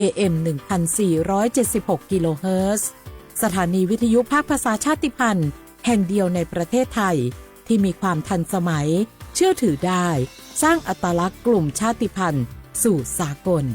เอ เอ็ม หนึ่งพันสี่ร้อยเจ็ดสิบหก กิโลเฮิรตซ์ สถานีวิทยุภาคภาษาชาติพันธุ์แห่งเดียวในประเทศไทยที่มีความทันสมัย เชื่อถือได้ สร้างอัตลักษณ์กลุ่มชาติพันธุ์สู่สากล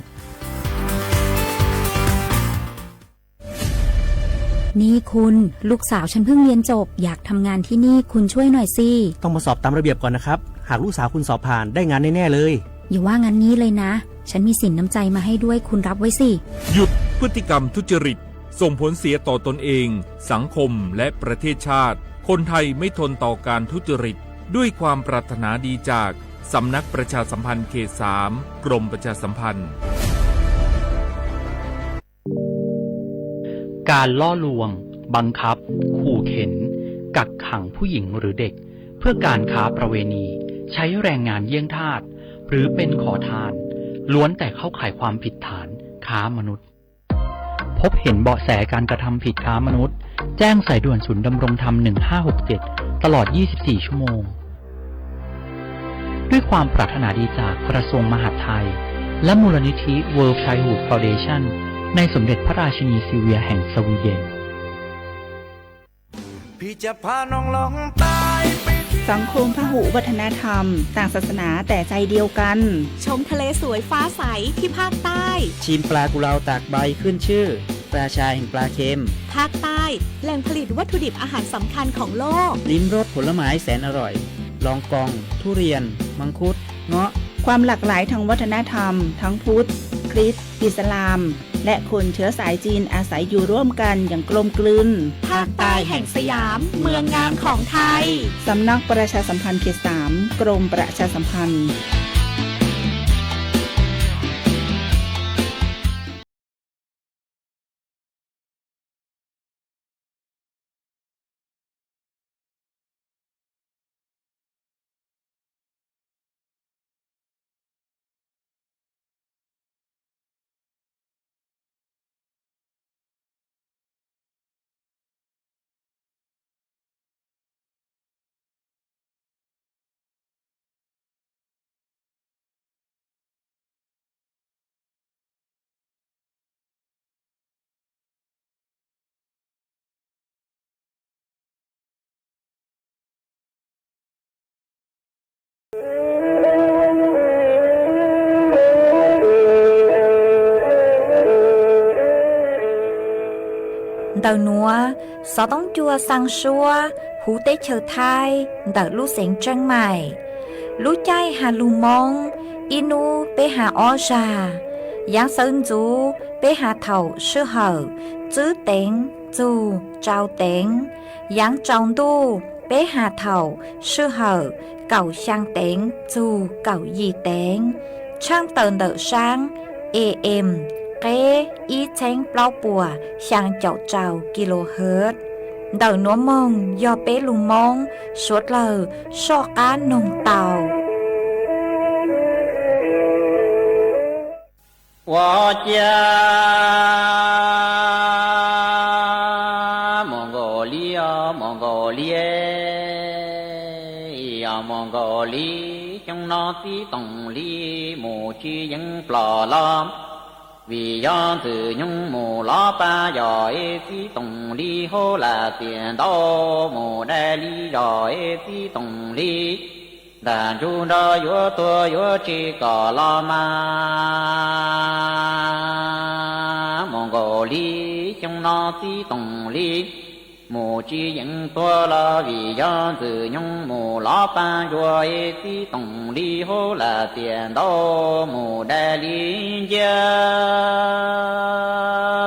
นี่คุณ ลูกสาวฉันเพิ่งเรียนจบ อยากทำงานที่นี่ คุณช่วยหน่อยสิ ต้องมาสอบตามระเบียบก่อนนะครับ หากลูกสาวคุณสอบผ่าน ได้งานแน่ๆเลย อย่าว่างั้นงี้เลยนะ ฉันมีสินน้ำใจมาให้ด้วย คุณรับไว้สิ หยุดพฤติกรรมทุจริต ส่งผลเสียต่อตนเอง สังคม และประเทศชาติ คนไทยไม่ทนต่อการทุจริต ด้วยความปรารถนาดีจาก สำนักประชาสัมพันธ์เขตสาม กรมประชาสัมพันธ์ การล่อลวง บังคับ ขู่เข็น กักขังผู้หญิงหรือเด็ก เพื่อการค้าประเวณี ใช้แรงงานเยี่ยงทาส หรือเป็นขอทาน ล้วนแต่เข้าข่ายความผิดฐานค้ามนุษย์ พบเห็นเบาะแสการกระทำผิดค้ามนุษย์ แจ้งสายด่วนศูนย์ดำรงธรรม หนึ่งห้าหกเจ็ด ตลอด ยี่สิบสี่ ชั่วโมง ด้วยความปรารถนาดีจากกระทรวงมหาดไทย และมูลนิธิ World Childhood Foundation ในสมเด็จพระราชินีซิลเวียแห่งสวีเดน สังคมพหุวัฒนธรรม ต่างศาสนาแต่ใจเดียวกัน ชมทะเลสวยฟ้าใสที่ภาคใต้ ชิมปลากุเลาตากใบขึ้นชื่อ ราชาแห่งปลาเค็ม ภาคใต้ แหล่งผลิตวัตถุดิบอาหารสำคัญของโลก ลิ้มรสผลไม้แสนอร่อย ลองกอง ทุเรียน มังคุด เงาะ ความหลากหลายทางวัฒนธรรม ทั้งพุทธ คริสต์ อิสลาม และคนเชื้อสายจีนอาศัยอยู่ร่วมกันอย่างกลมกลืน ภาคใต้แห่งสยาม เมืองงามของไทย สำนักประชาสัมพันธ์เขตสาม กรมประชาสัมพันธ์ Ntawm nuav, xov tooj cua xaa suab huv teb chaws Thaib ntawm lub xeev Tseeb Maim. Lub caij has lug Moob, ib nub peb has ob zag. Yaav xawv ntxuv peb has thaum sij hawm tswb teev txug tsau teev. Yaav tsaus ntuj peb has thaum sij hawm kaum xyaa teev txug kaum yim teev. Tshaaj tawm ntawm saab A M qeb ib txheeb plaub puas xyaa caum rau kilohertz. Ntawm nuav moog yog peb lug Moob suav dlawg soj qaab noog tau. Ua ciav mus nkaus li, mus nkaus li, mus nkaus li, xyoo no txib toom li mus tsis yeej plom los, vim yog ntxwg nyoog mus lov pab yog es txib toom li hauv lam tias ntau mus dai li zog es txib toom li. Ntam ntsug nrog yuav tuag yuav tsis kom los mas mus nkaus li, xyoo no txib toom li mus tsis yeej tuag los vim yog ntxwg nyoog mus lov pab ntsuag es txib toom li hauv lam tias ntau mus dai li nciab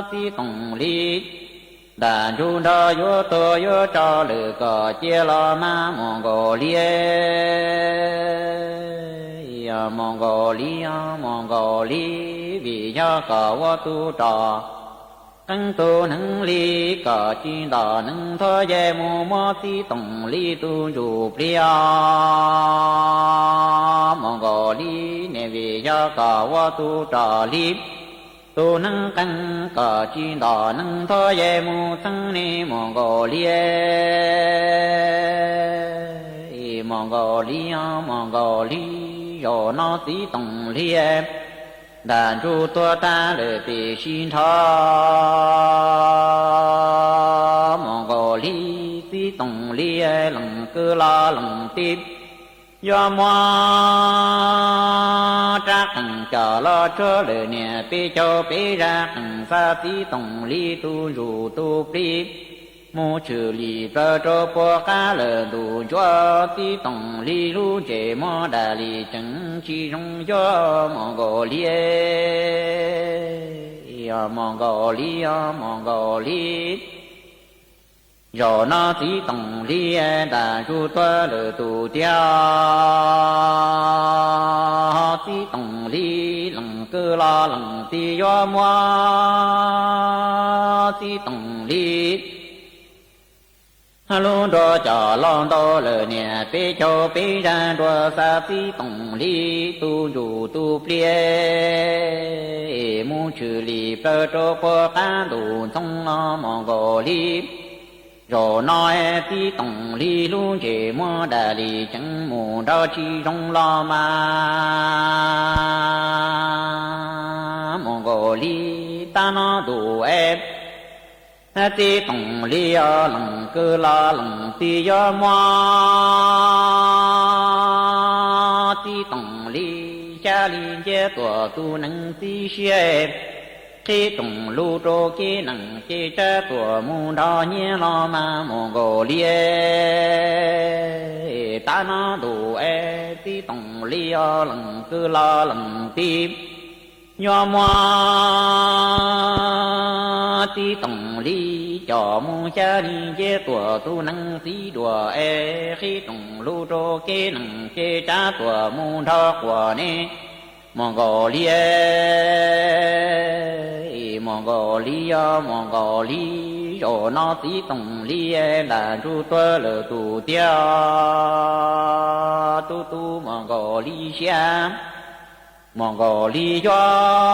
txib toom li. Ntam ntsug nrog yuav tuag yuav tso lwm kom cia los mas mus nkaus li, mus nkaus li, mus nkaus li, vim yog kom ua tug rog qeeb tug neeg li, kom tsis ntom neeg nthuav yej mus muab txib toom li tug ntsuj plig mus nkaus li, ne vim yog kom ua tug rog li tug neeg qeeb, kom tsis ntom neeg nthuav yej mus txheeb ne mus nkaus li, mus nkaus li, mus nkaus li, zaum no txib toom li, Ntam ntsuj tuag tag lawm tiam sis nrho Mus Nkaus Lis, Txiv Toom Lis lees kwv los lees tig, yuav muab rab qees coj los tsuag lawm niam peb caug peb zaj qees xa Txiv Toom Lis tus ntsuj tus plig. Mus tshwm lim plaws rau puag qab lawm ntuj ntsuab, Txiv Toom Lis lub ntsej muag dam li ceev tsis zoo yuav Mus Nkaus Lis, Mus Nkaus Lis, Mus Nkaus Lis. Zaum no Txiv Toom Lis ntam ntsuj tuag lawm tus tiag, Txiv Toom Lis lees kwv los lees tig yuav muab Txiv Toom Lis lub nruas coj los ntau lawm niam peb caug peb zaj nruas xa Txiv Toom Lis tus ntsuj tus plig. Mus tshwm lim plaws rau puag qab ntuj ntxhoo Mus Nkaus Lis. Zaum no Txiv Toom Lis lub ntsej muag dam li ceev mus nrov tsis zoo los mas Mus Nkaus Lis, tab no ntuj es Txiv Toom Lis lees kwv los lees tig yuav muab Txiv Toom Lis xya li nciab tuam tus nees txiv siab, qhib rooj lug rau kev nees ces tsab tuam mus nrov nyiab los mas Mus Nkaus Lis. Tab no ntuj es Txiv Toom Lis lees kwv los lees tig, yuav muab Txiv Toom Lis coj mus xya li nciab tuam tus nees txiv duam es qhib rooj lug rau kev nees ces tsab tuam mus nrov quas ne Mus Nkaus Lis, Mus Nkaus Lis, Mus Nkaus Lis. Zaum no Txiv Toom Lis ntam ntsuj tuag lawm tus tiag, tu tu Mus Nkaus Lis siab. Mus Nkaus Lis yuav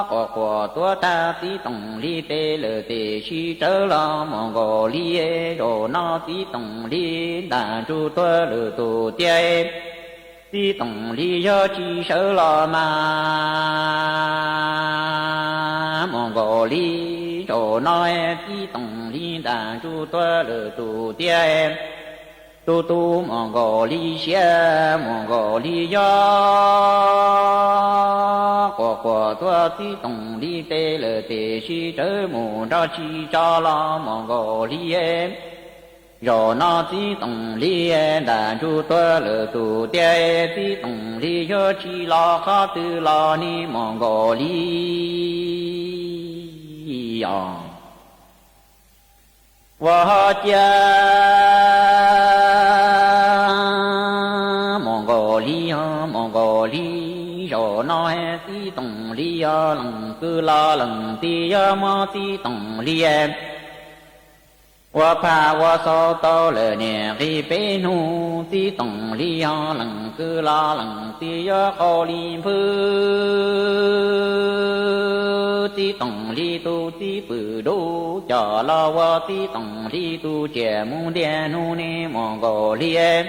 quas quas tuav tag Txiv Toom Lis tes lawm tiam sis tsawv los Mus Nkaus Lis. Zaum no Txiv Toom Lis ntam ntsuj tuag lawm tus tiag, Txiv Toom Lis yog tsis sawv los mas Mus Nkaus Lis. Zaum no Txiv Toom Lis ntam ntsuj tuag lawm tus tiag, tu tu Mus Nkaus Lis siab. Mus Nkaus Lis yog quas quas tuav Txiv Toom Lis tes lawm tiam sis tsawv mus nrov tsis tso los Mus Nkaus Lis. Zaum no Txiv Toom Lis ntam ntsuj tuag lawm tus tiag, Txiv Toom Lis yog tsis los qhov twg los ne Mus Nkaus Lis os. Ua ho cia Mus Nkaus Lis, Mus Nkaus Lis. Zaum no Txiv Toom Lis yog lees kwv los lees tig yuav muab Txiv Toom Lis ua phaj ua xaub tau lawm niam nqis peb hnub. Txiv Toom Lis yog lees kwv los lees tig yuav qau li npwb, Txiv Toom Lis tus txiv pwm dub coj los ua Txiv Toom Lis tus tsiaj mus ntiag hnub ne Mus Nkaus Lis.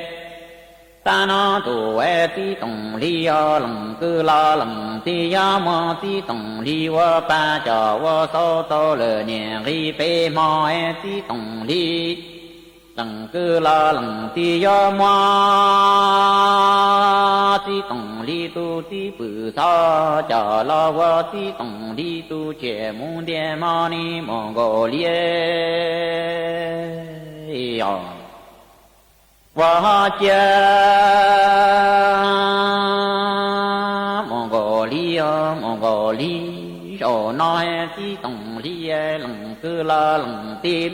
Tab no ntuj es Txiv Toom Lis yog lees kwv los lees tig yuav muab Txiv Toom Lis ua phaj coj ua xaub tau lawm niam nqis peb hmo es Txiv Toom Lis lees kwv los lees tig yuav muab Txiv Toom Lis tus txiv pwm xov coj los ua Txiv Toom Lis tus tsiaj mus ntiag hmo ne Mus Nkaus Lis os. Ua ho cia Mus Nkaus Lis, Mus Nkaus Lis. Zaum no Txiv Toom Lis lees kwv los lees tig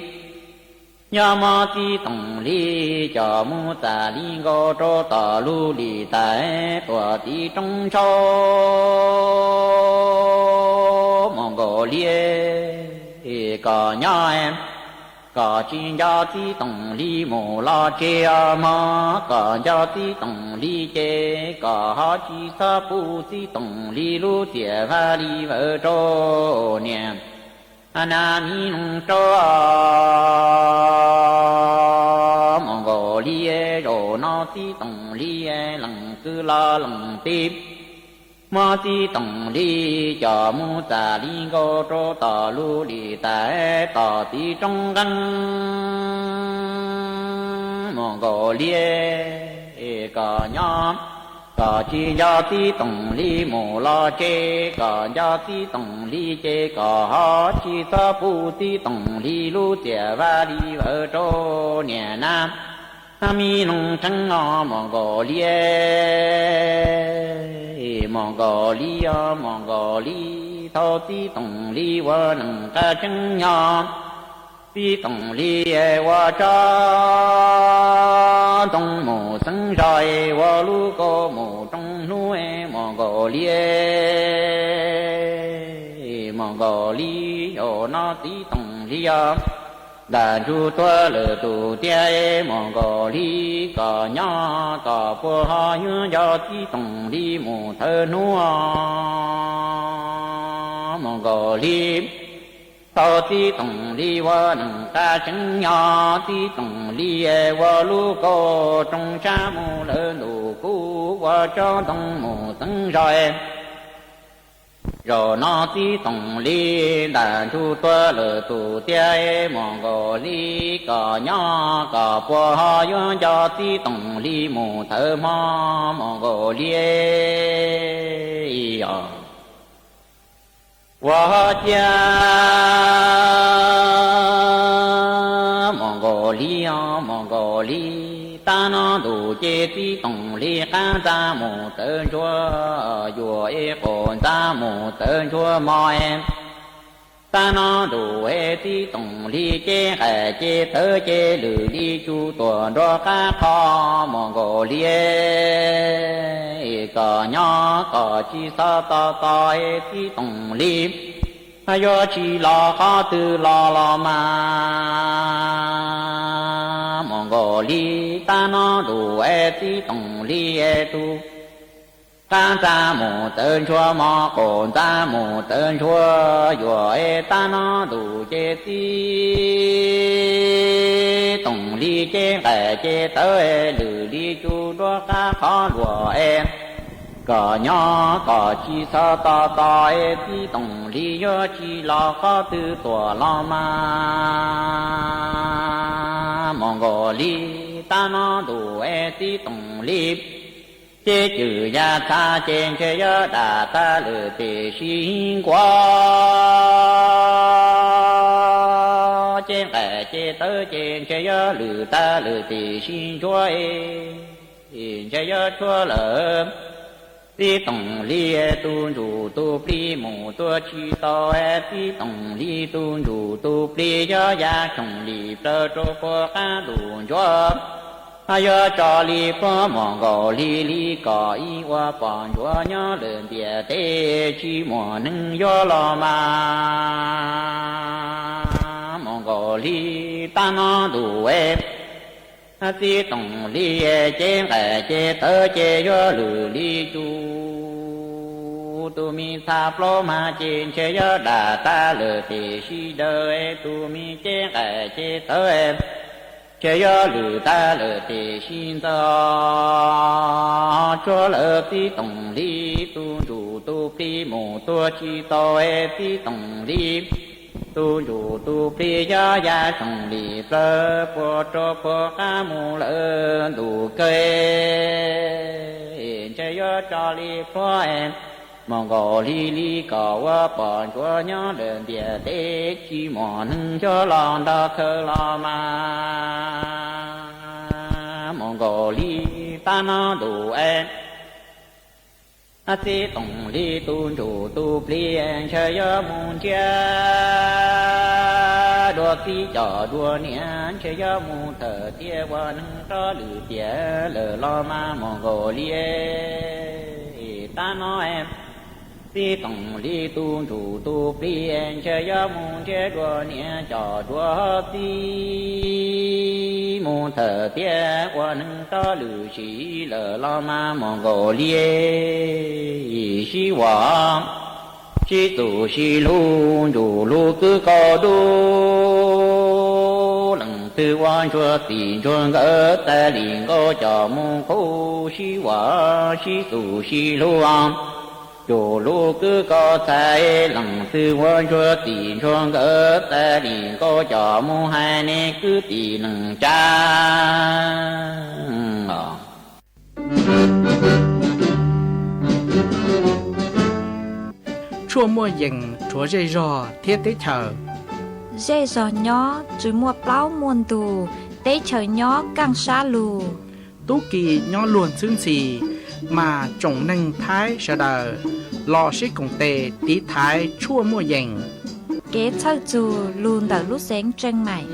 yuav muab Txiv Toom Lis coj mus txam li nkaus rau tom lub lim tais tuam tim roob ntshau Mus Nkaus Lis. Kom nyob kom tsis nco Txiv Toom Lis mus los tseg os mog, kom nco Txiv Toom Lis ces kom ho tsis txhob pub Txiv Toom Lis lub txiaj vaj li vawv rau niam nas mi noog rau Mus Nkaus Lis. Zaum no Txiv Toom Lis lees kwv los lees tig Muab txiv Toom Lis coj mus txam li nkaus rau tom lub lis tas tom txiv roob nqeeb mus nkaus li. Kom nyob kom tsis nco txiv Toom Lis mus los tsev, kom nco txiv Toom Lis ces kom ho tsis txhob pub txiv Toom Lis lub txiaj vaj li vawv rau niam nab mi noog rheeb no mus nkaus li. Mus nkaus li os mus nkaus li, thaum txiv Toom Lis ua neej qab tseeb nyob, txiv Toom Lis ua tsob ntoo mus xeeb zos, ua lub kaus mus rooj hnub mus nkaus li. Mus nkaus li, zaum no txiv Toom Lis os, ntam ntsuj tuag lawm tus tiag mus nkaus li, kom nyob kom puas ho yuav nco txiv Toom Lis mus thawm hnub mus nkaus li. Thaum txiv Toom Lis ua neej qab tseeb nyob, txiv Toom Lis ua lub kaus rooj sab mus lawm ntuj kub, ua tsob ntoo mus xeeb zos. Zaum no txiv Toom Lis ntam ntsuj tuag lawm tus tiag mus nkaus li, kom nyob kom puas ho yuav nco txiv Toom Lis mus thawm hmo mus nkaus li. Ua ciav mus nkaus li os mus nkaus li, tab no ntuj ces txiv Toom Lis qab ntxa mus tawv ntsuag yuam es qaum ntxa mus tawv ntsuag mos es. Tab no ntuj es txiv Toom Lis cev nqaim cev tawv ces lwm li tsuj tuam nrog qab qho mus nkaus li. Kom nyob kom tsis txhob tos tos es txiv Toom Lis yuav tsis los qhov twg los los mas mus nkaus li. Tab no ntuj es txiv Toom Lis es tus qab ntxa mus tawv ntsuag mos, qaum ntxa mus tawv ntsuag yuam es, tab no ntuj ces txiv Toom Lis cev nqaim cev tawv es lwm li tsuj nrog qab qhov luam es. Kom nyob kom tsis txhob tos tos es txiv Toom Lis yuav tsis los qhov twg tuam los mas mus nkaus li. Tab no ntuj es txiv Toom Lis ces cwm ya txha ces ntshe yuav dam tag lwm tiam sis nkuav, ces nqaim ces tawv ces ntshe yuav lwm tag lwm tiam sis ntsuag es ntshe yuav tshuav lawm. Txiv Toom Lis tus ntsuj tus plig mus tuag tsis tau, txiv Toom Lis tus ntsuj tus plig yuav ya tsoom lis plaws rau puag qab ntuj ntsuag. Yuav tso li puag mus nkaus li li kom ib ua pom ntsuag nyob lawm ntiaj teb tsis muaj neeg yuav los mas mus nkaus li. Tab no ntuj es txiv Toom Lis ces nqaim ces tawv ces yuav lwm li tsuj tus me txha plaub mas ces ntshe yuav dam tag lawm tiam sis daws tus me ces nqaim ces tawv ntshe yuav lwm tag lawm tiam sis ntxawm tshuav lawm. Txiv Toom Lis tus ntsuj tus plig mus tuag tsis tau, txiv Toom Lis tus ntsuj tus plig yuav ya tsoom lis plaws puag rau puag qab mus lawm ntuj kawg, ntshe yuav tso li puag mus nkaus li li kom ua pom ntsuag nyob lawm ntiaj teb tsis muaj neeg yuav los nrog khaws los mas mus nkaus li. Tab no ntuj es txiv Toom Lis tus ntsuj tus plig ntshe yuav mus ntsiab dua txiv coj dua niam, ntshe yuav mus thawm tiam ua neeg rov lwm tiam lawm los mas mus nkaus li. Tab no txiv Toom Lis tus ntsuj tus plig ntshe yuav mus ntsiab dua niam coj dua txiv, mus thawm tiam ua neeg rov lwm sim lawm los mas mus nkaus li. Sib vam sib txuj sib hlub ntsuj hlub kwv kaum dub, leej twg ua ntsuag txij ntsuag nkawm tas li nkaus coj mus qub, sib vam sib txuj sib hlub Cuj lub kwj koj txhais leej twg ua ntsuag tim ntsuag nkawd tas li nkauj coj mus hais nej kwv tij neej tsa. Tshuaj muaj yees rhuav zej zog thiab teb chaws. Zej zog nyob tsis muaj plaub muaj ntug, teb chaws nyob kaaj sab lug. Tub ki nyob luag ntxhwb ntxhi, mas tsoom neeg Thaib sawv daws los sib koom tes tiv thaiv tshuaj muaj yees. Kev txhawj txug lug ntawm lub xeev Tseej Maim.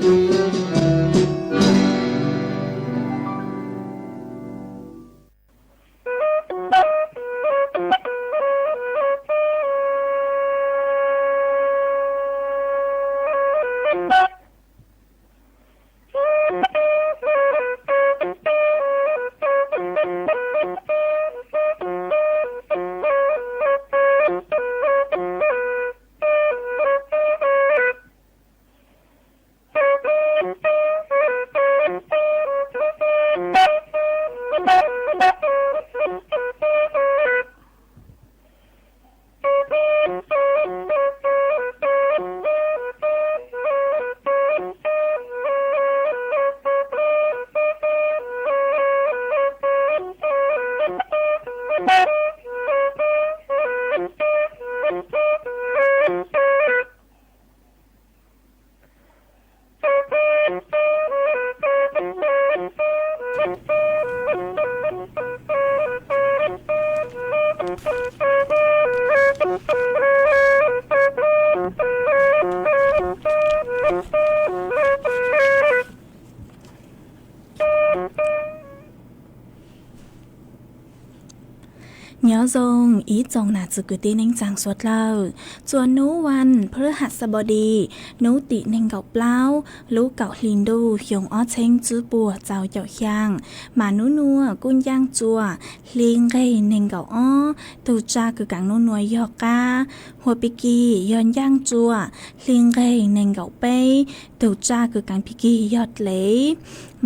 Nyob zoo ib tsoom nam txiv kwv tij neej tsaa suav dlawg, txuas nub vas phub has xab npau dis, nub tim neeg nkaum plaub lub kaum hli ntuj xyoo ob txheeb tsib puas txaus caum xyaa, mas nub nuav kuj ncaaj txuas hli nqeg neeg nkaum ob, tug tsa kws kaav nub nuav yog qaab hua pig kig yog ncaaj txuas hli nqeg neeg nkaum peb, tug tsa kws kaav pig kig yog dlev,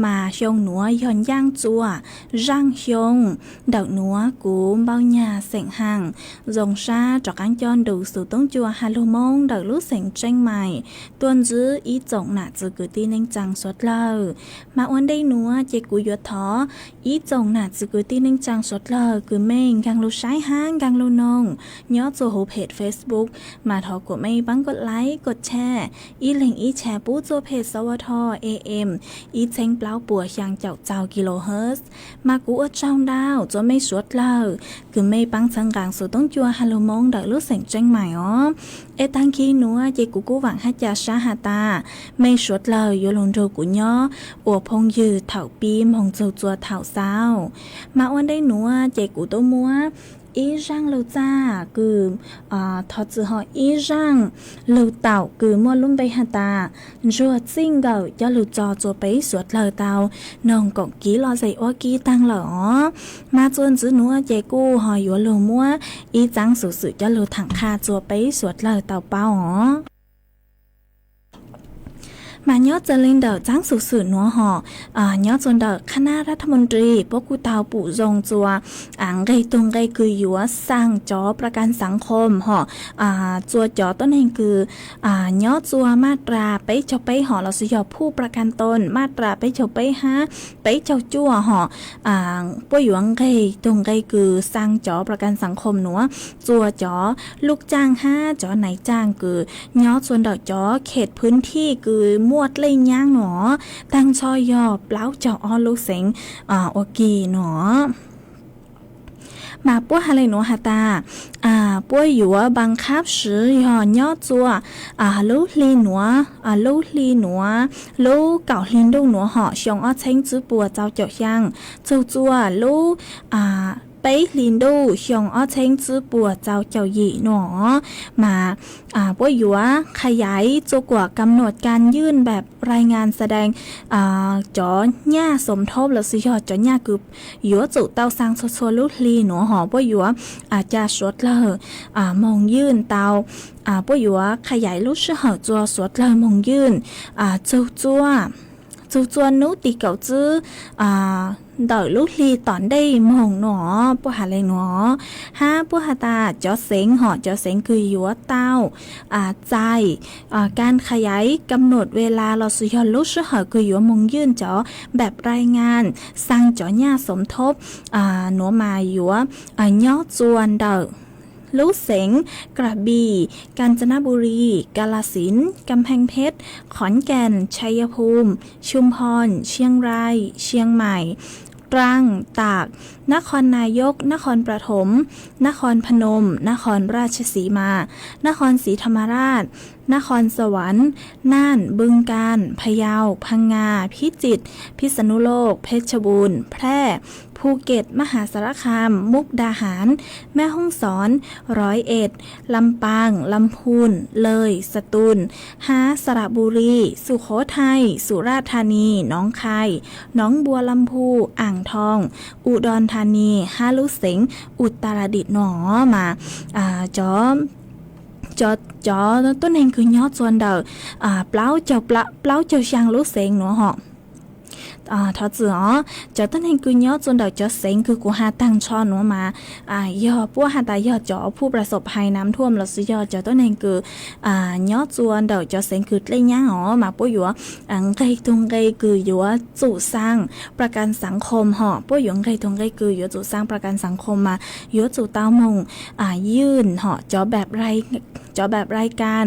mas xyoo nuav yog ncaaj txuas zaaj xyoo. Ntawm nuav kuv Npauj Nyag Xeem Haaj zoo sab rov qaab coj ntu xov tooj cua has lug Moob ntawm lub xeev Tseej Maim tuaj ntsib ib tsoom nam txiv kwv tij neej tsaa suav dlawg. Mas ua ntej nuav ces kuv yuav thov ib tsoom nam txiv kwv tij neej tsaa suav dlawg kws mej nkaag lug saib hab nkaag lug noog nyob txug huv phem Facebook, mas thov kuas mej paab koj like koj share, ib leeg ib share pub txug phem xov ua tho A M ib txheeb plaub puas xyaa caum txaus kilohertz. Mas kuv ua tsaug ntau txug mej suav dlawg kws mej paab txhawb nqaa xov tooj cua has lug Moob ntawm lub xeev Tseej Maim os. Es taag kig nuav ces kuv kuj vaam hab ca sab has tas mej suav dlawg yuav lug nrug kuv nyob ua phooj ywg thaum pib moog txug txua thaum xaus. Mas ua ntej nuav ces kuv tuaj muab ib zaaj lug txaj kws, thov txim, ho ib zaaj lug taum kws muaj lub npe has tas Ntsuag Txij Nkawm coj lug tso txua peb suav dlawg tau noog koom kiv los zes ua ke taag lawm os. Mas txuas ntxiv nuav ces kuj ho yuav lug muab ib txaab xuv xwm coj lug thaam qha txua peb suav dlawg tau paub os. Mas nyob txawm le ntawm txaab xuv xwm nuav hov, nyob txuas ntawm khab nab rab thaj mus ris puab kuj tau pum zoo txua nqeg tug nqe kws yuav xaa cov pra kas xaav khom hov, txua cov tuab neeg kws nyob txua maj ras peb caug peb hov los sis yog phuj pra kas toos maj ras peb caug peb hab peb caug cuaj hov, puab yuav nqeg tug nqe kws xaa cov pra kas xaav khom nuav, txua cov lub caaj hab cov naiv caaj kws nyob txua ntawm cov khem phwv thij kws muaj dlej nyaab nuav, taag nrho yog plaub caug ob lub xeev ua ke nuav. Mas puab has le nuav has tas, puab yuav npaa qhab siv yog nyob txua lub hli nuav, lub hli nuav, lub kaum hli ntuj nuav hov xyoo ob txheeb tsib puas txaus caum xyaa, txug txua lub peb hli ntuj xyoo ob txheeb tsib puas txaus caum yim nuav, mas puab yuav qha yaiv txua kuas kam nuam kas ywj npam rai ngas xa dees, cov nyaj xom thob los sis yog cov nyaj kws yuav tsum tau xaa txhua txhua lub hli nuav hov puab yuav ca suav dlawg moog ywj tau, puab yuav qha yaiv lub sij hawm txua suav dlawg moog ywj txug txua txug txua nub tim kaum tsib ntawm lub hli tom ntej moog nuav, puab has le nuav. Hab puab has tas cov xeev hom cov xeev kws yuav tau txais การขยายกำหนดเวลา lossis yog lub sij hawm kws yuav moogยื่น cov แบบรายงาน sang cov เงินสมทบ nuav mas yuav nyob txua ntawm lub xeev กระบี่ กาญจนบุรี กาฬสินธุ์ กำแพงเพชร ขอนแก่น ชัยภูมิ ชุมพร เชียงราย เชียงใหม่ ตรัง ตาก นครนายก นครปฐม นครพนม นครราชสีมา นครศรีธรรมราช นครสวรรค์ น่าน บึงกาฬ พะเยา พังงา พิจิตร พิษณุโลก เพชรบูรณ์ แพร่ ภูเก็ต มหาสารคาม มุกดาหาร แม่ฮ่องสอน ร้อยเอ็ด ลำปาง ลำพูน เลย สตูล ฮา สระบุรี สุโขทัย สุราษฎร์ธานี หนองคาย หนองบัวลำภู อ่างทอง อุดรธานี hab lub xeev อุตรดิตถ์ nuav mas cov tuab neeg kws nyob txua ntawm plaub caug xyaa lub xeev nuav hom. Thov txim os, cov tuab neeg kws nyob txua ntawm cov xeev kws kuv has taag nrho nuav mas yog puab has tas yog cov ผู้ประสบภัยน้ำท่วม lossis yog cov tuab neeg kws nyob txua ntawm cov xeev kws dlej nyab os mas puab yuav nqeg tug nqe kws yuav tsum sang ประกันสังคม hom, puab yuav nqeg tug nqe kws yuav tsum sang ประกันสังคม mas yuav tsum tau moog ยื่น hom covแบบรายการ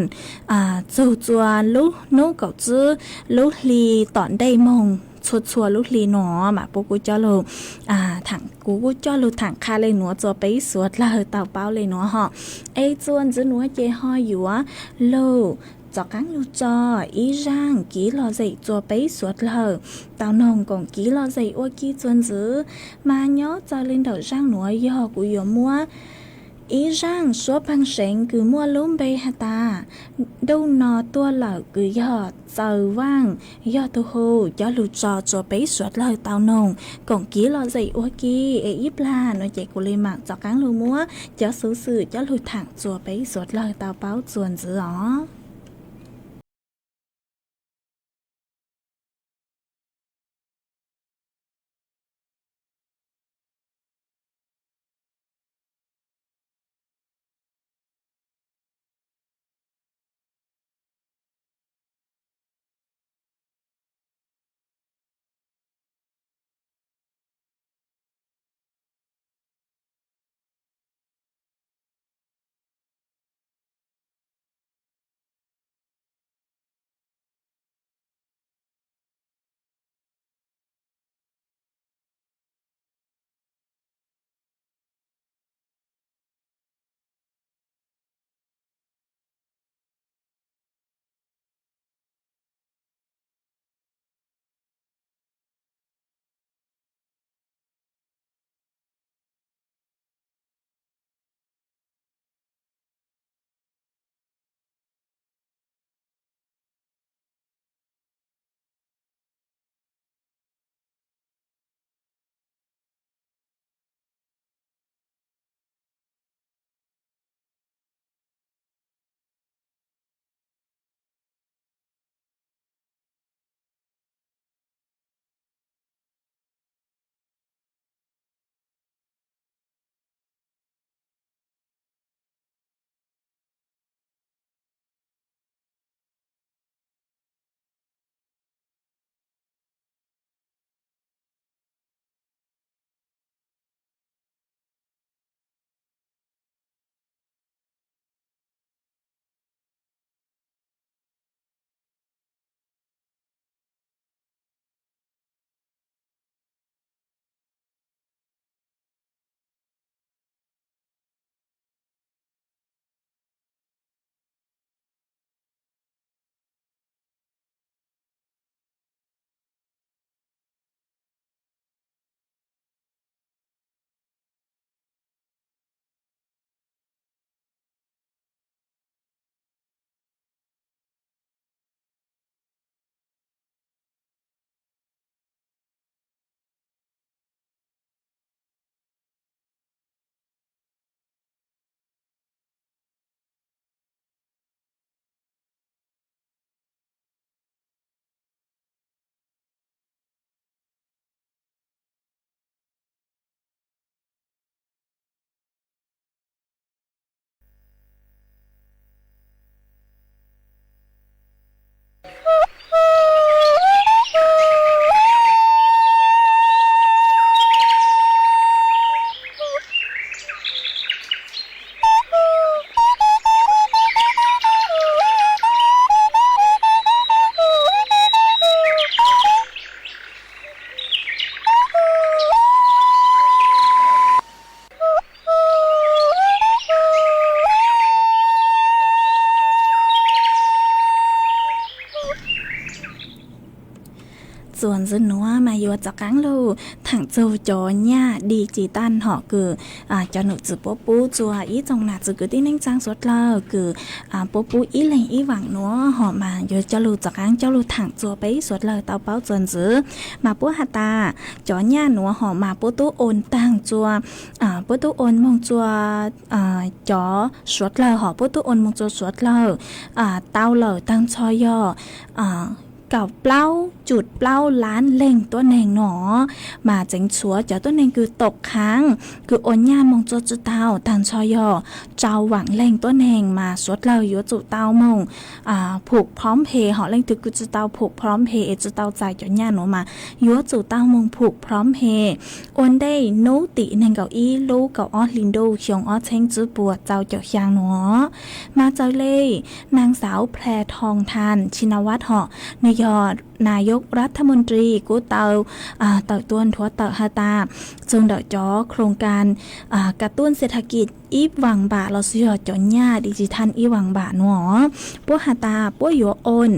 txug txua lub hnub kaum tsib lub hli tom ntej moog txhua txhua lub hli nuav mas puab kuj coj lug, kuv kuj coj lug thaam qha le nuav txua peb suav dlawg tau paub le nuav hom. Es txua ntxiv nuav ces ho yuav lug tov qaab lug tso ib zaaj kiv lom zem txua peb suav dlawg tau noog koom kiv lom zem ua ke txua ntxiv. Mas nyob txawm le ntawm zaaj nuav yog kuv yuav muab ib zaaj suab pheej seev kws muaj lub npe has tas Ntuj no tuaj lawm kws yog Txawm Vaaj yog tug hu coj lug tso txua peb suav dlawg tau noog koom kiv lom zem ua ke. Es ib plag nuav ces kuv le maam tov qaab lug muab cov xuv xwm coj lug thaam txua peb suav dlawg tau paub txua ntxiv os. Txuas ntxiv nuav mas yuav rov qaab lug thaam txug cov nyaj digital hom kws cov num txwv puab pub txug ib tsoom nam txwv kwv tij neej tsaa suav dlawg kws puab pub ib leeg ib vaam nuav hom mas yuav coj lug rov qaab coj lug thaam txug peb suav dlawg tau paub txuas ntxiv. Mas puab has tas cov nyaj nuav hom mas puab tub oon taag txug, puab tub oon moog txug cov suav dlawg hom puab tub oon moog txug suav dlawg tau lawm taag nrho yog kaum plaub cum plaub laab leeg tuab neeg nuav. Mas tseev tshuav cov tuab neeg kws tom khaav kws oon nyaj moog txug tsi tau taag nrho yog rau vaam leeg tuab neeg mas suav dlawg yuav tsum tau moog phum Phoom Phe hom leej twg kws tsi tau phum Phoom Phe es tsi tau txais cov nyaj nuav mas yuav tsum tau moog phum Phoom Phe ua ntej nub tim neeg nkaum ib lub kaum ob hli ntuj xyoo ob txheeb tsib puas rau caum xyaa nuav. Mas txawm le naag xauv Phe Thoo Than Chi Na Vat hom nwg yog nayok rav thab moon ri kuj tau tawm tuaj nthuav tawm has tas txug ntawm cov khloos kas kav tuaj xia tha kij ib vaam npam los sis yog cov nyaj digital ib vaam npam nuav, puab has tas puab yuav oon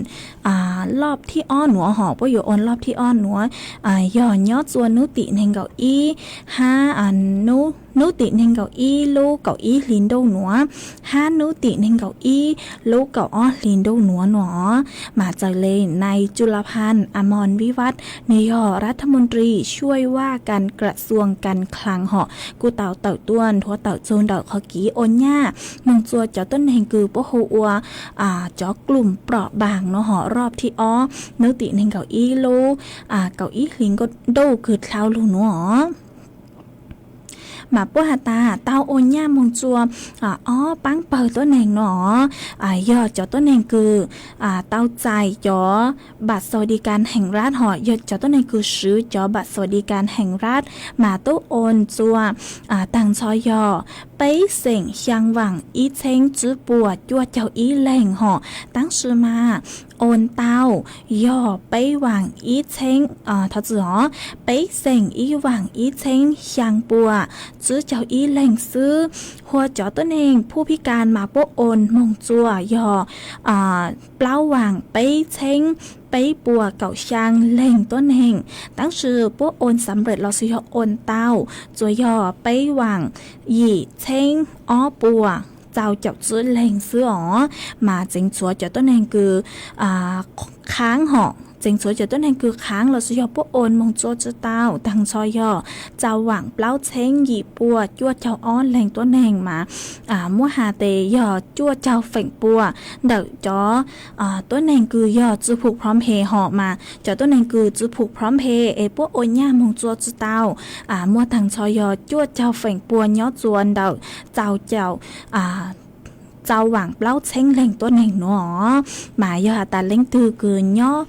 lub thib ob nuav hom puab yuav oon lub thib ob nuav yog nyob txug nub tim neeg nkaum ib hab nub tim neeg nkaum ib lub kaum ib hli ntuj nuav hab nub tim neeg nkaum ib lub kaum ob hli ntuj nuav nuav. Mas txawm le nai Culapan Amon Vivat nwg yog rav thab moon ri shuaj vaj kas kram xuam kas khlaas hom kuj tau tawm tuaj nthuav tawm txug ntawm qhov kev ua nyaj moog txug cov tuab neeg kws puab hu ua cov klum prob baam nuav hom rub thib ob nub tim neeg nkaum ib lub kaum ib hli ntuj kws dlhau lug nuav. Mas puab has tas tau ua nyaj moog txug ob paab pawg tuab neeg nuav yog cov tuab neeg kws tau txais cov npam xaus di kas heev rab hom yog cov tuab neeg kws swv cov npam xaus di kas heev rab mas tub oon txug taag nrho yog peb xeem xyaa vaam ib txheeb tsib puas cuaj caug ib leeg hom tab sis mas oon tau yog peb vaam ib txheeb, thov txim os, peb xeem ib vaam ib txheeb xyaa puas tsib caug ib leeg xwb. Hua cov tuab neeg phub phib kas mas puab oon moog txug yog plaub vaam peb txheeb peb puas kaum xyaa leeg tuab neeg tab sis puab oon xam res los sis yog oon tau tsuas yog peb vaam yim txheeb ob puas rau caum tsib leeg xwb os. Mas tseev tshuav cov tuab neeg kws khaav hom tseev tshuav cov tuab neeg kws khaav los sis yog puab oon moog txug tsi tau taag nrho yog rau vaam plaub txheeb yim puas cuaj caug ob leeg tuab neeg mas muab has tes yog cuaj caug feem pua ntawm cov tuab neeg kws yog tsi phum Phoom Phe hom mas cov tuab neeg kws tsi phum Phoom Phe es puab ua nyaj moog txug tsi tau muaj taag nrho yog cuaj caug feem pua nyob txug ntawm rau caum rau vaam plaub txheeb leeg tuab neeg nuav. Mas yog has tas leej twg kws nyob,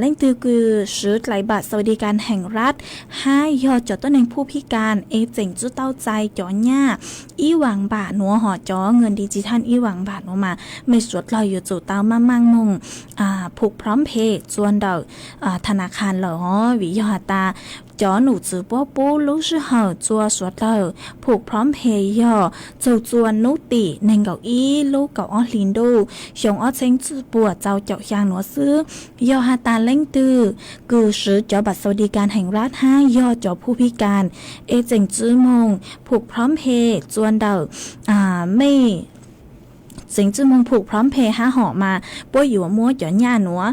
leej twg kws swv dlai npam xaus di kas heev rab hab yog cov tuab neeg phub phib kas es tseem tsi tau txais cov nyaj ib vaam npam nuav hom cov nkaus di tsi thaaj ib vaam npam nuav mas mej suav dlawg yuav tsum tau maaj maaj moog phum Phoom Phe txug ntawm tha na khas lawm os vim yog has tas cov num txwv puab pub lub sij hawm txug suav dlawg phum Phoom Phe yog txug txug nub tim neeg nkaum ib lub kaum ob hli ntuj xyoo ob txheeb tsib puas rau caum xyaa nuav xwb. Yog has tas leej twg kws swv cov npam xaus di kas heev rab hab yog cov phub phib kas es tseem tsi moog phum Phoom Phe txug ntawm mej tseem tsi moog phum Phoom Phe hab hom mas puab yuav muab cov nyaj nuav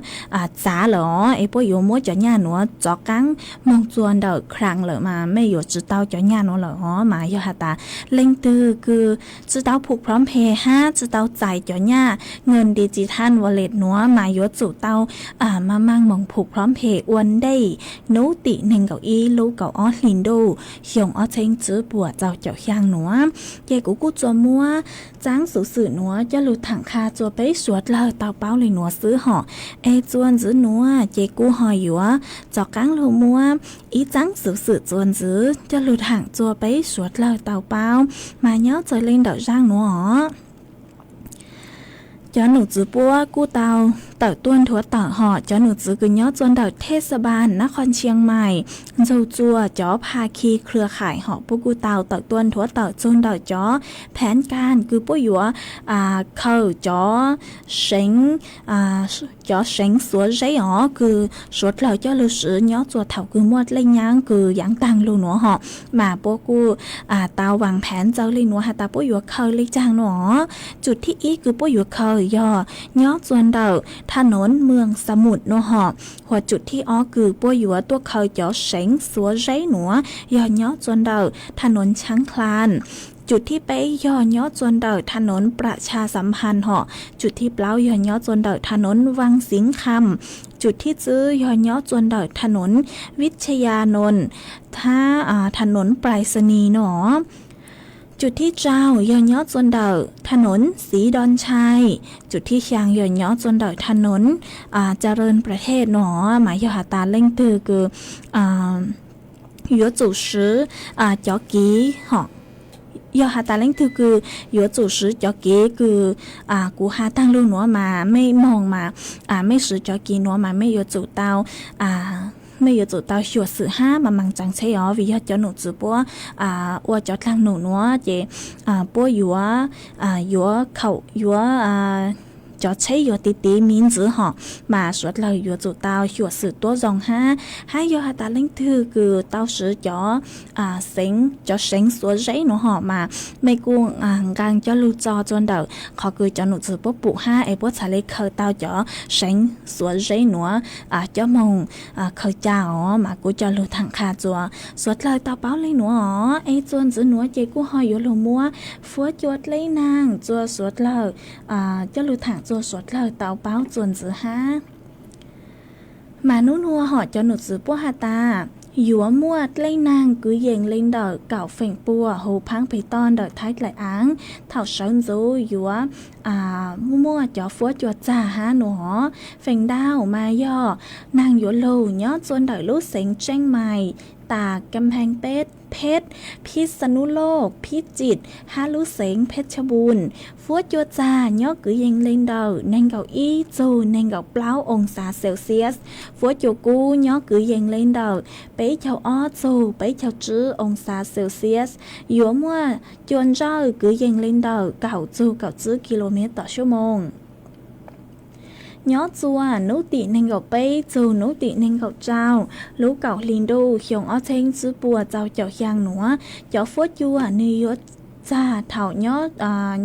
txav lawm os es puab yuav muab cov nyaj nuav rov qaab moog txug ntawm khlaas lawm mas mej yuav tsi tau cov nyaj nuav lawm os. Mas yog has tas leej twg kws tsi tau phum Phoom Phe hab tsi tau txais cov nyaj nkaus di tsi thaaj wallet nuav mas yuav tsum tau maaj maaj moog phum Phoom Phe ua ntej nub tim neeg nkaum ib lub kaum ob hli ntuj xyoo ob txheeb tsib puas rau caum xyaa nuav. Ces kuv kuj tsuas muab tsaab xuv xwm nuav coj lug thaam qha txug peb suav dlawg tau paub le nuav xwb hom. Es txuas ntxiv nuav ces kuv ho yuav rov qaab lug muab ib tsaab xuv xwm txuas ntxiv coj lug thaam txug peb suav dlawg tau paub mas nyob txawm le ntawm zaaj nuav os. Cov num txwv puab kuj tau tawm tuaj nthuav tawm hom cov num txwv kws nyob txuas ntawm thej xa npas nab qhos ntshia mais, ntxug txuas cov pha khi khwb khais hom puab kuj tau tawm tuaj nthuav tawm txug ntawm cov pheev kas kws puab yuav khaws cov seev cov seev xuav zeb os kws suav dlawg coj lug swv nyob txuas thaum kws muaj dlej nyaab kws yaav taag lug nuav hom, mas puab kuj tau vaas pheev txawv le nuav has tas puab yuav khaws le caag nuav. Tsum thib ib kws puab yuav khaws yog nyob txuas ntawm thaj nuv Mws Xa Mum nuav hom, hos tsum thib ob kws puab yuav tuaj khaws cov seev xuav zeb nuav yog nyob txuas ntawm thaj nuv Tshaab Khlaa. Tsum thib peb yog nyob txuas ntawm thaj nuv Pra Tsha Xam Phas hom, tsum thib plaub yog nyob txuas ntawm thaj nuv Vaas Xiv Kham, tsum thib tswb yog nyob txuas ntawm thaj nuv Vij Tha Ya Noos, thaj nuv Prais Xa Nis nuav. Tsum thib rau yog nyob txuas ntawm thaj nuv Xiv Do Ntshai, tsum thib xyaa yog nyob txuas ntawm thaj nuv Ca Ree Pra Thej nuav, mas yog has tas leej twg kws yuav tsum swv cov kiv hom, yog has tas leej twg kws yuav tsum swv cov kiv kws kuv has taag lug nuav mas mej moog mas mej swv cov kiv nuav mas mej yuav tsum tau mej yuav tsum tau xyuam xim hab mas maas tsaa tsheb os, vim yog cov num txwv puab ua cov dlaag num nuav ces puab yuav yuav khaum yuav cov tsheb yuav tiv tiv miv ntxwv hom, mas suav dlawg yuav tsum tau xyuam xim tuab zoo hab. Hab yog has tas leej twg kws tau swv cov seev cov seev xuav zeb nuav hom mas mej kuj nqaa coj lug tso txuas ntawm qhov kws cov num txwv puab pum hab es puab txhad le khaws tau cov seev xuav zeb nuav coj moog khaws ca os, mas kuj coj lug thaam qha txuas suav dlawg tau paub le nuav os. Es txuas ntxiv nuav ces kuj ho yuav lug muab fuab cua dleb naag txuas suav dlawg coj lug thaam txuas suav dlawg tau paub txuas ntxiv hab. Mas nub nuav hom cov num txwv puab has tas yuav muaj dlej naag kwv yees le ntawm kaum feem pua huv phaab peg toj ntawm Thaib Dlaim Aav. Thaum sawv ntxuv yuav muaj cov fuab cua txag hab nuav hov. Feem ntau mas yog naag yuav lug nyob txuas ntawm lub xeev Tseeb Mais, tas Kam Pheej Peb, Pheb, Phij Xa Nub Loj, Phij Tsim hab lub xeev Pheb Tshab Npum. Fuab cua txag nyob kwv yees le ntawm neeg nkaum ib txug neeg nkaum plaub oo xav Celsius. Fuab cua kub nyob kwv yees le ntawm peb caug ob txug peb caug tsib oo xav Celsius. Yuav muaj cua ntsawj kwv yees le ntawm kaum txug kaum tsib ki lo mev tom suab moos. Nyob txuas nub tim neeg nkaum peb txug nub tim neeg nkaum rau, lub kaum hli ntuj xyoo ob txheeb tsib puas txaus caum xyaa nuav, cov fuab cua nwg yuav txag thaum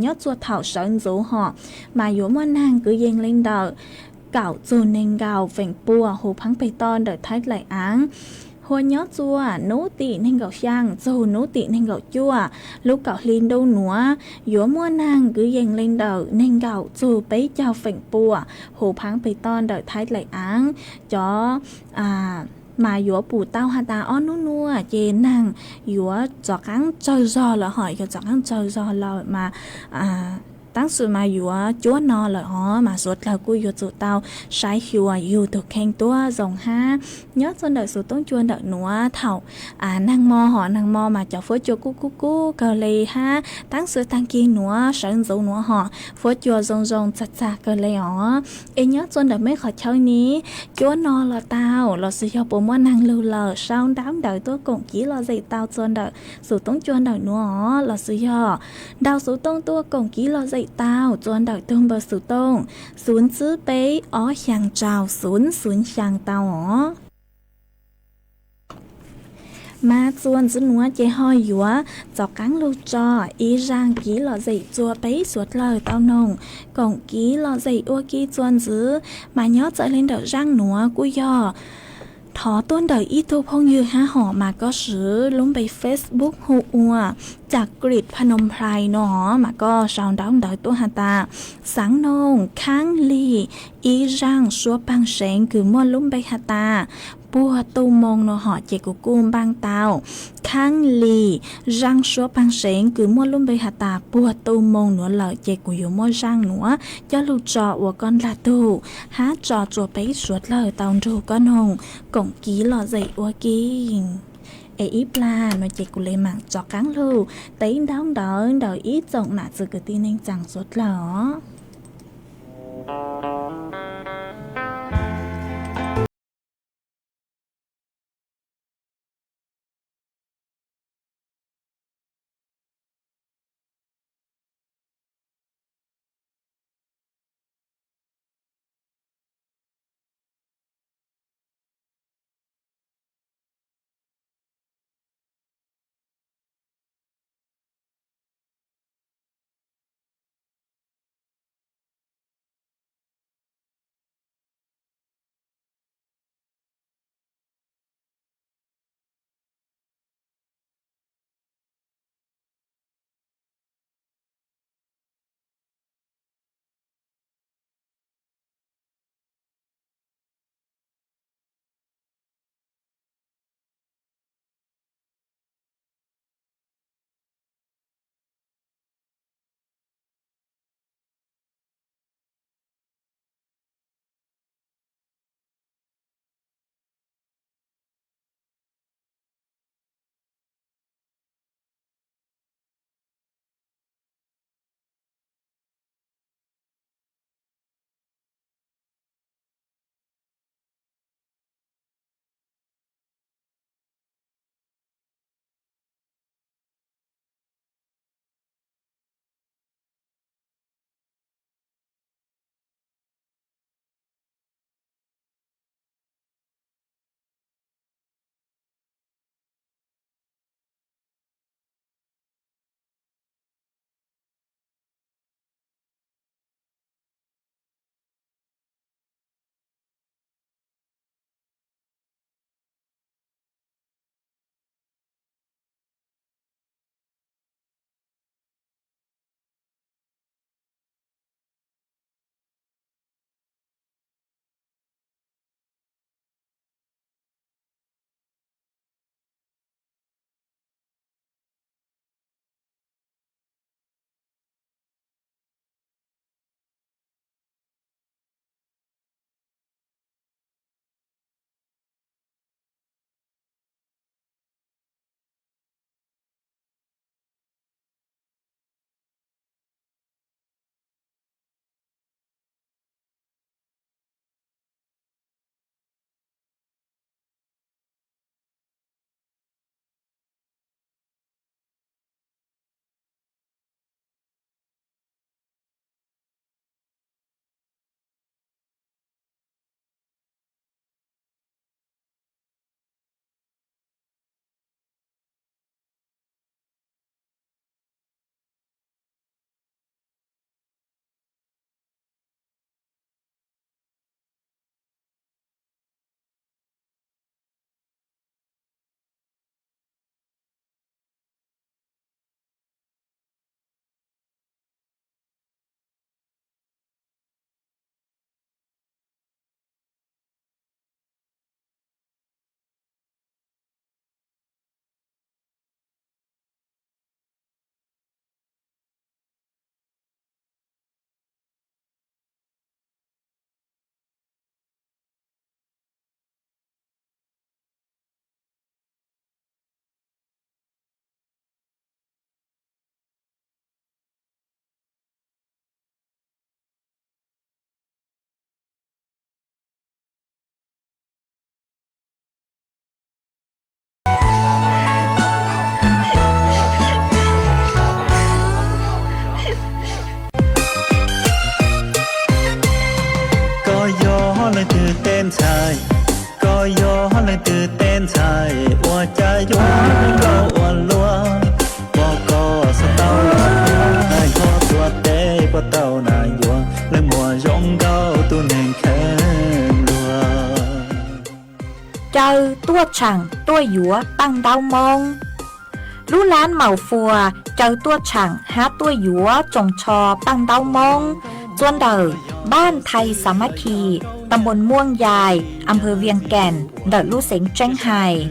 nyob txuas thaum sawv ntxuv hom, mas yuav muaj naag kwv yees le ntawm kaum txug neeg nkaum feem pua huv phaab peg toj ntawm Thaib Dlaim Aav. Hua nyob txuas nub tim neeg nkaum xyaa txug nub tim neeg nkaum cuaj, lub kaum hli ntuj nuav yuav muaj naag kwv yees le ntawm neeg nkaum txug peb caug feem pua huv phaab peg toj ntawm Thaib Dlaim Aav. Cov mas yuav pum tau has tas ob nub nuav ces naag yuav rov qaab tsawg zog lawm hom, yuav rov qaab tsawg zog lawm mas taab sis mas yuav cuab no lawm hov, mas suav dlawg kuj yuav tsum tau saib xyuas yug tug kheej tuab zoo hab. Nyob txuas ntawm xuv toob cua ntawm nuav thaum naag mo hom, naag mo mas cov fuab cua kuj kub kub kawg le hab, taab sis taag kig nuav sawv ntxuv nuav hom fuab cua zoo zoo txag txag kawg le os. Es nyob txuas ntawm mej qhov chaw ne, cuab no los tau lossis yog puas muaj naag lug lawm sau ntaub ntawv tuaj koom kiv lom zem tau txuas ntawm xuv toob cua ntawm nuav os, lossis yog ntaus xuv tooj tuaj koom kiv lom zem tau txuas ntawm tug npawb xuv tooj xuv tsib peb ob xyaa rau xuv xuv xyaa tau os. Mas txuas ntxiv nuav ces ho yuav rov qaab lug tso ib zaaj kiv lom zem txuas peb suav dlawg tau noog koom kiv lom zem ua ke txuas ntxiv. Mas nyob txawm le ntawm zaaj nuav kuj yog thov tuaj ntawm ib tug phooj ywg hab hom, mas koj swv lub npe Facebook hu ua Cakrit Phnom Penh no, mas koj sau ntaub ntawv tuaj has tas xaav noog khaab lig ib zaaj suab paag seev kws muaj lub npe has tas puag tu moo no hom, ces kuv kuj npaaj tau khaab lig zaaj suab paag seev kws muaj lub npe has tas puag tu moo nuav lawm, ces kuv yuav muab zaaj nuav coj lug tso ua koj ndlag tug hab tso tsua peb suav dlawg tau nrug koj noog koom kiv lom zem ua ke. Es ib plag no ces kuv le maam rov qaab lug teb ntaub ntawv ntawm ib tsoom nam txiv kwv tij neej tsaa suav dlawg os. Ntxhais, koj yog leej twg tej ntxhais, ua cas yuav nkauj ua luaj, pom koj xav tau los hais hlo tuav teb puas tau na yuav, leej muam zoo nkauj tus neeg kheev luag. Caw tuaj tshaam tuaj yuav paj ntaub Moob. Lub lab Maum Fuas caw tuaj tshaam hab tuaj yuav tsoos tsho paj ntaub Moob txua ntawm npaj Thais Xas Mab Khis, tas npos Muaj Yais, as nphawv Vias Kees ntawm lub xeev Tseeb Hais.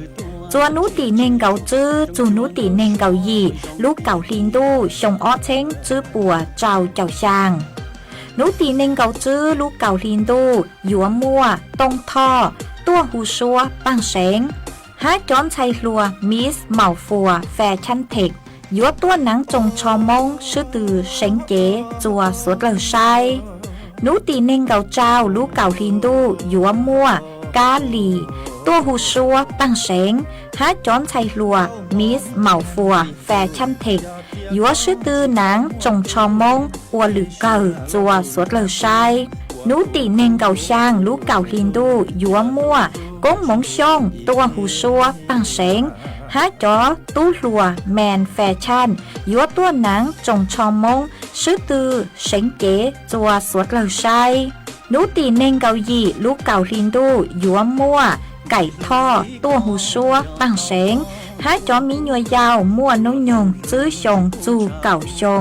Txua hnub tim neeg nkaum tswb txug hnub tim neeg nkaum yim lub kaum hli ntuj xyoo ob txheeb tswb puas rau caum xyaa. Hnub tim neeg nkaum tswb lub kaum hli ntuj yuav muaj Tooj Thoj tuaj hu suab paaj seev, hab cov ntxhais hluas Miss Maum Fuas Fashion Tech yuav tuaj naav tsoos tsho Moob swb tw seev cev txua suav dlawg saib. Hnub tim neeg nkaum rau lub kaum hli ntuj yuav muaj Kab Lis tuaj hu suab paaj seev, hab cov ntxhais hluas Miss Maum Fuas Fashion Tech yuav swb tw naav tsoos tsho Moob ua lwm kawg txua suav dlawg saib. Hnub tim neeg nkaum xyaa lub kaum hli ntuj yuav muaj Koob Moov Xyooj tuaj hu suab paaj seev, hab cov tub hluas Maum Fashion yuav tuaj naav tsoos tsho Moob swb tw seev cev txua suav dlawg saib. Hnub tim neeg nkaum yim lub kaum hli ntuj yuav muaj Kaim Thoj tuaj hu suab paaj seev, hab cov miv nyuas yaus muaj noob nyoog tswb xyoo txug kaum xyoo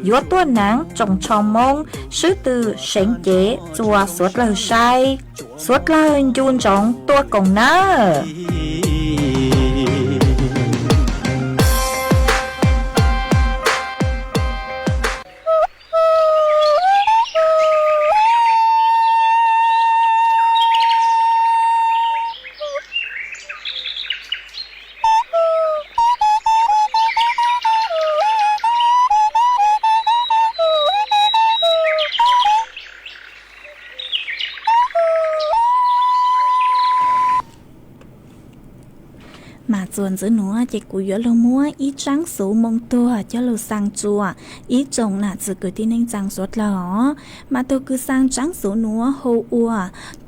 yuav tuaj naav tsoos tsho Moob swb tw seev cev txua suav dlawg saib. Suav dlawg ncu ntsoov tuaj koom nawb. Mas txuas ntxiv nuav ces kuv yuav lug muab ib tsaab xuv moo tuag coj lug xaa txua ib tsoom nam txiv kwv tij neej tsaa suav dlawg os. Mas tug kws xaa tsaab xuv nuav hu ua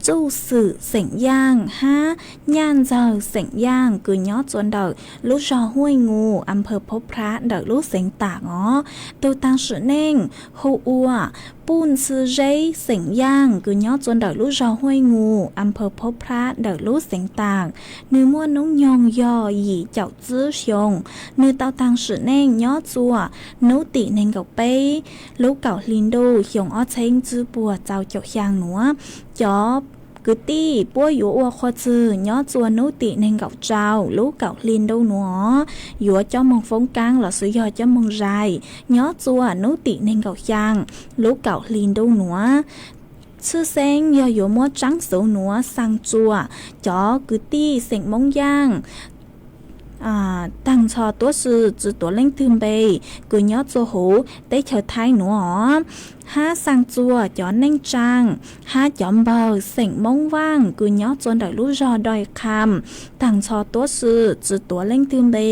Txuj Xwm xeem Yaaj hab Nyaj Ntxawg xeem Yaaj kws nyob txua ntawm lub zog Huaj Ngus, as nphawv Phob Phrab ntawm lub xeev Taam os. Tug taag sim neej hu ua Puj Ntxhw Zeb xeem Yaaj kws nyob txua ntawm lub zog Huaj Ngus, as nphawv Phob Phrab ntawm lub xeev Taam. Nwg muaj noob nyoog yog yim caum tswb xyoo. Nwg tau taag sim neej nyob txua hnub tim neeg nkaum peb lub kaum hli ntuj xyoo ob txheeb tswb puas txaus caum xyaa nuav. Cov kwv tij puab yuav ua qhua txwg nyob txua hnub tim neeg nkaum rau lub kaum hli ntuj nuav, yuav coj moog foob kaab lossis yog coj moog zais nyob txua hnub tim neeg nkaum xyaa lub kaum hli ntuj nuav. Tshwj xeeb yog yuav muab tsaab xuv nuav xaa txua cov kwv tij xeem Moob Yaaj taag nrho tuab si tsi tuav leej twg npe kws nyob txua huv teb chaws Thaib nuav os, hab xaa txua cov neej tsaa hab cov npawg xeem Moob Vaaj kws nyob txua ntawm lub zog Doi Qham taag nrho tuab si tsi tuav leej twg npe.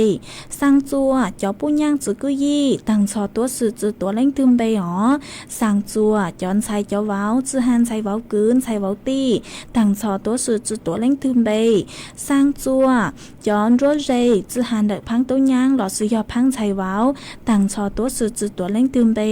Xaa txua cov puj nyaaj txiv kwj yij taag nrho tuab si tsi tuav leej twg npe os. Xaa txua cov ntxhais cov vauv txij has ntxhais vauv kwv ntxhais vauv tij taag nrho tuab si tsi tuav leej twg npe. Xaa txua cov nruab ze txij has ntawm phaab tub nyaab lossis yog phaab ntxhais vauv taag nrho tuab si tsi tuav leej twg npe.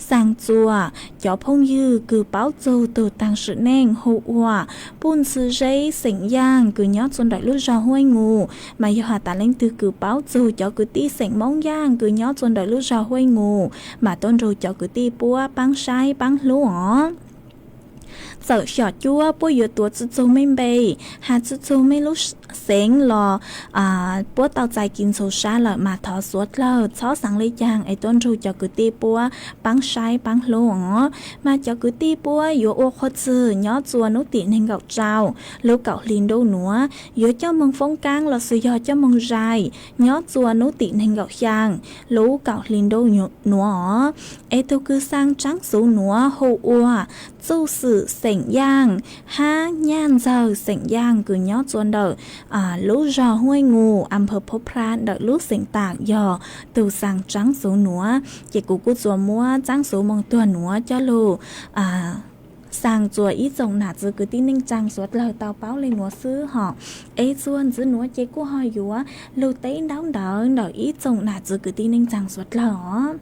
Xaa txua cov phooj ywg kws paub txug tug taag sim neej hu ua Puj Ntxhw Zeb xeem Yaaj kws nyob txua ntawm lub zog Huaj Ngus, mas yog has tas leej twg kws paub txug cov kwv tij xeem Moob Yaaj kws nyob txua ntawm lub zog Huaj Ngus mas tuaj nrug cov kwv tij puab paab saib paab hlub os. Txawm xyom cuab puab yuav tuav tsi txug mej npe, has tsi txug mej lub xeev los puab tau txais kis ntxhov sab lawm mas thov suav dlawg txhob xaav le caag es tuaj nrug cov kwv tij puab paab saib paab hlub os. Mas cov kwv tij puab yuav ua qhua txwg nyob txua hnub tim neeg nkaum rau lub kaum hli ntuj nuav, yuav coj moog foob kaab lossis yog coj moog zais nyob txua hnub tim neeg nkaum xyaa lub kaum hli ntuj nuav os. Es tug kws xaa tsaab xuv nuav hu ua Txuj Xwm xeem Yaaj hab Nyaj Ntxawg xeem Yaaj kws nyob txua ntawm lub zog Huaj Ngus, as nphawv Phob Phrab ntawm lub xeev Taam yog tug xaa tsaab xuv nuav. Ces kuv kuj tsuas muab tsaab xuv moo tuag nuav coj lug xaa txuas ib tsoom nam txiv kwv tij neej tsaa suav dlawg tau paub le nuav xwb hom. Es txuas ntxiv nuav ces kuj ho yuav lug teb ntaub ntawv ntawm ib tsoom nam txiv kwv tij neej tsaa suav dlawg os.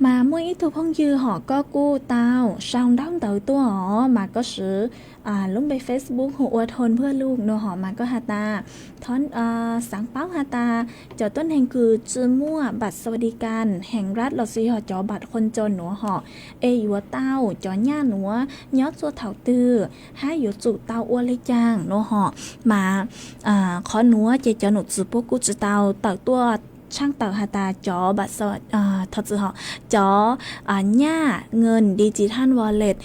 Mas muaj ib tug phooj ywg hom koj kuj tau sau ntaub ntawv tuaj os, mas koj swv lub npe Facebook hu ua Thôn Mưa Lụt no hom, mas koj has tas thov xaav paub has tas cov tuab neeg kws tsi muaj บัตรสวัสดิการแห่งรัฐ los sis yog cov บัตรคนจน nuav hom, es yuav tau cov nyaj nuav nyob txuas thaum twg hab yuav tsum tau ua le caag no hom. Mas qhov nuav ces cov nom tswv puab kuj tsi tau tawm tuaj tshaaj tawm has tas cov บัตรสวัสดิการ cov nyaj เงินดิจิทัลวอลเล็ต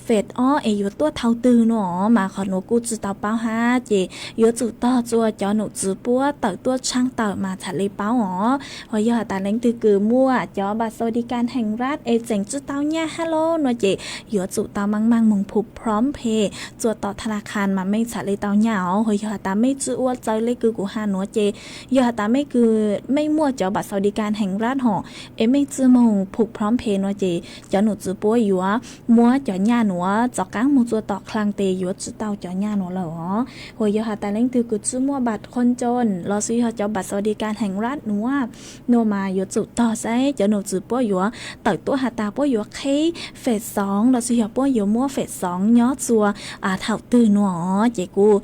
phase ob es yuav tuaj thaum twg no, mas qhov nuav kuj tsi tau paub hab, ces yuav tsum tog txuas cov nom tswv puab tawm tuaj tshaaj tawm mas txhad le paub os. Hos yog has tas leej twg kws muaj cov บัตรสวัสดิการแห่งรัฐ es tseem tsi tau nyaj hab lauj no ces yuav tsum tau maaj maaj moog ผูกพร้อมเพย์ txuas tom ธนาคาร mas mej txhad le tau nyaj os. Hos yog has tas mej tsi ua txawv le kws kuv has nuav ces yog has tas mej kws mej muaj cov บัตรสวัสดิการแห่งรัฐ hom, es mej tsi moog ผูกพร้อมเพย์ no ces cov nom tswv puab yuav muab cov nyaj nuav tov qaab moog txuas tom คลัง tes yuav tsi tau cov nyaj nuav lawm os. Hos yog has tas leej twg kws tsi muaj บัตรคนจน los sis yog cov บัตรสวัสดิการแห่งรัฐ nuav, nuav mas yuav tsum tog saib cov nom tswv puab yuav tawm tuaj has tas puab yuav qheb phase xoov los sis yog puab yuav muab phase xoov nyob txuas thaum twg nuav. Ces kuj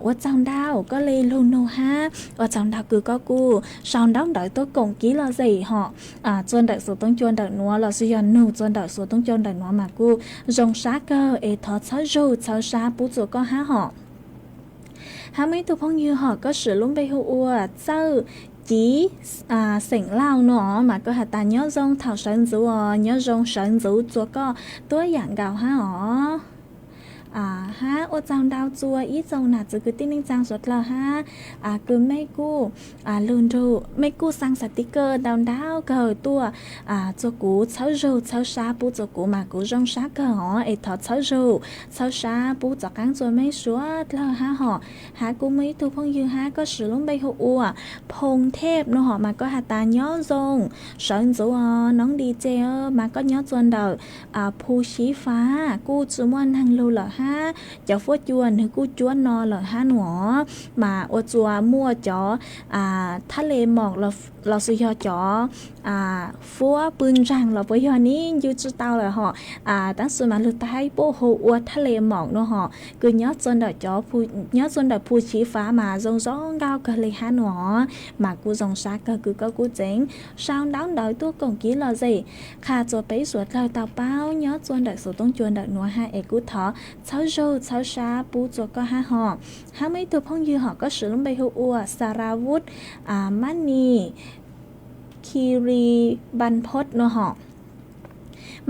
ua tsaug ntau koj le lug nug hab ua tsaug ntau kws koj kuj sau ntaub ntawv tuaj koom kev lom zem hom, txuas ntawm xuv toob cua ntawm nuav los sis yog nug txuas ntawm xuv toob cua ntawm nuav mas kuj zoo sab kawg, es thov txhawb zug txhawb sab pub txuas koj hab hom. Hab muaj ib tug phooj ywg hom koj swv lub npe hu ua Txawj Civ, xeem Lauj no, mas koj has tas nyob zoo thaum sawv ntxuv os, nyob zoo sawv ntxuv txuas koj tuab yaam nkaus hab os. Hab ua tsaug ntau txuas ib tsoom nam txiv kwv tij neej tsaa suav dlawg hab, kws mej kuj lug nrug, mej kuj xaa สติกเกอร์ ntau ntau kawg tuaj txuas kuv, txhawb zug txhawb sab pub txuas kuv mas kuv zoo sab kawg os, es thov txhawb zug txhawb sab pub txuas qaab txuas mej suav dlawg hab hom. Hab kuj muaj ib tug phooj ywg hab koj swv lub npe hu ua Phoo Thej no hom, mas koj has tas nyob zoo sawv ntxuv os, noob di ces mas koj nyob txuas ntawm Phu Xiv Fav kuj tsi muaj neeg lug lawm hab, cov fuab cua nwg kuj cuab no lawm hab nuav, mas ua tsuas muaj cov thab le mom los sis yog cov fuab pw ntsaag los puas yog ni, ncu tsi tau lawm hom. Tab sis mas lug Thaib puab hu ua thab le mom no hom, kws nyob txuas ntawm cov, nyob txuas ntawm Phu Xiv Fav mas zoo zoo nkauj kawg le hab nuav, mas kuj zoo sab kawg kws koj kuj tseem sau ntaub ntawv tuaj koom kev lom zem qha txuas peb suav dlawg tau paub nyob txuas ntawm xuv toob cua ntawm nuav hab, es kuj thov txhawb zug txhawb sab pub txuas koj hab hom. Hab muaj ib tug phooj ywg hom koj swv lub npe hu ua Xaravuj Mani Khiribanphoj no hom,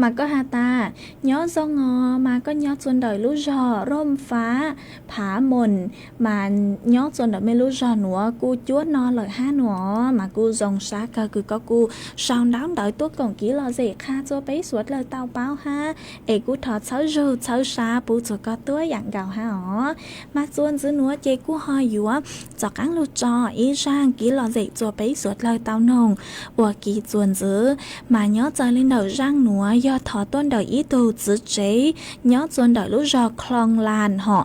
mas koj has tas nyob zoo os, mas koj nyob txuas ntawm lub zog Rooj Fav Phav Moos, mas nyob txuas ntawm mej lub zog nuav kuj cuab no lawm hab nuav, mas kuj zoo sab kawg kws koj kuj sau ntaub ntawv tuaj koom kev lom zem qha txuas peb suav dlawg tau paub hab, es kuj thov txhawb zug txhawb sab pub txuas koj tuab yaam nkaus hab os. Mas txuas ntxiv nuav ces kuj ho yuav txuas qaab lug tso ib zaaj kev lom zem txuas peb suav dlawg tau noog ua ke txuas ntxiv. Mas nyob txawv le ntawm zaaj nuav yog thov tuaj ntawm ib tug txiv tsev nyob txuas ntawm lub zog Khloos Las hom,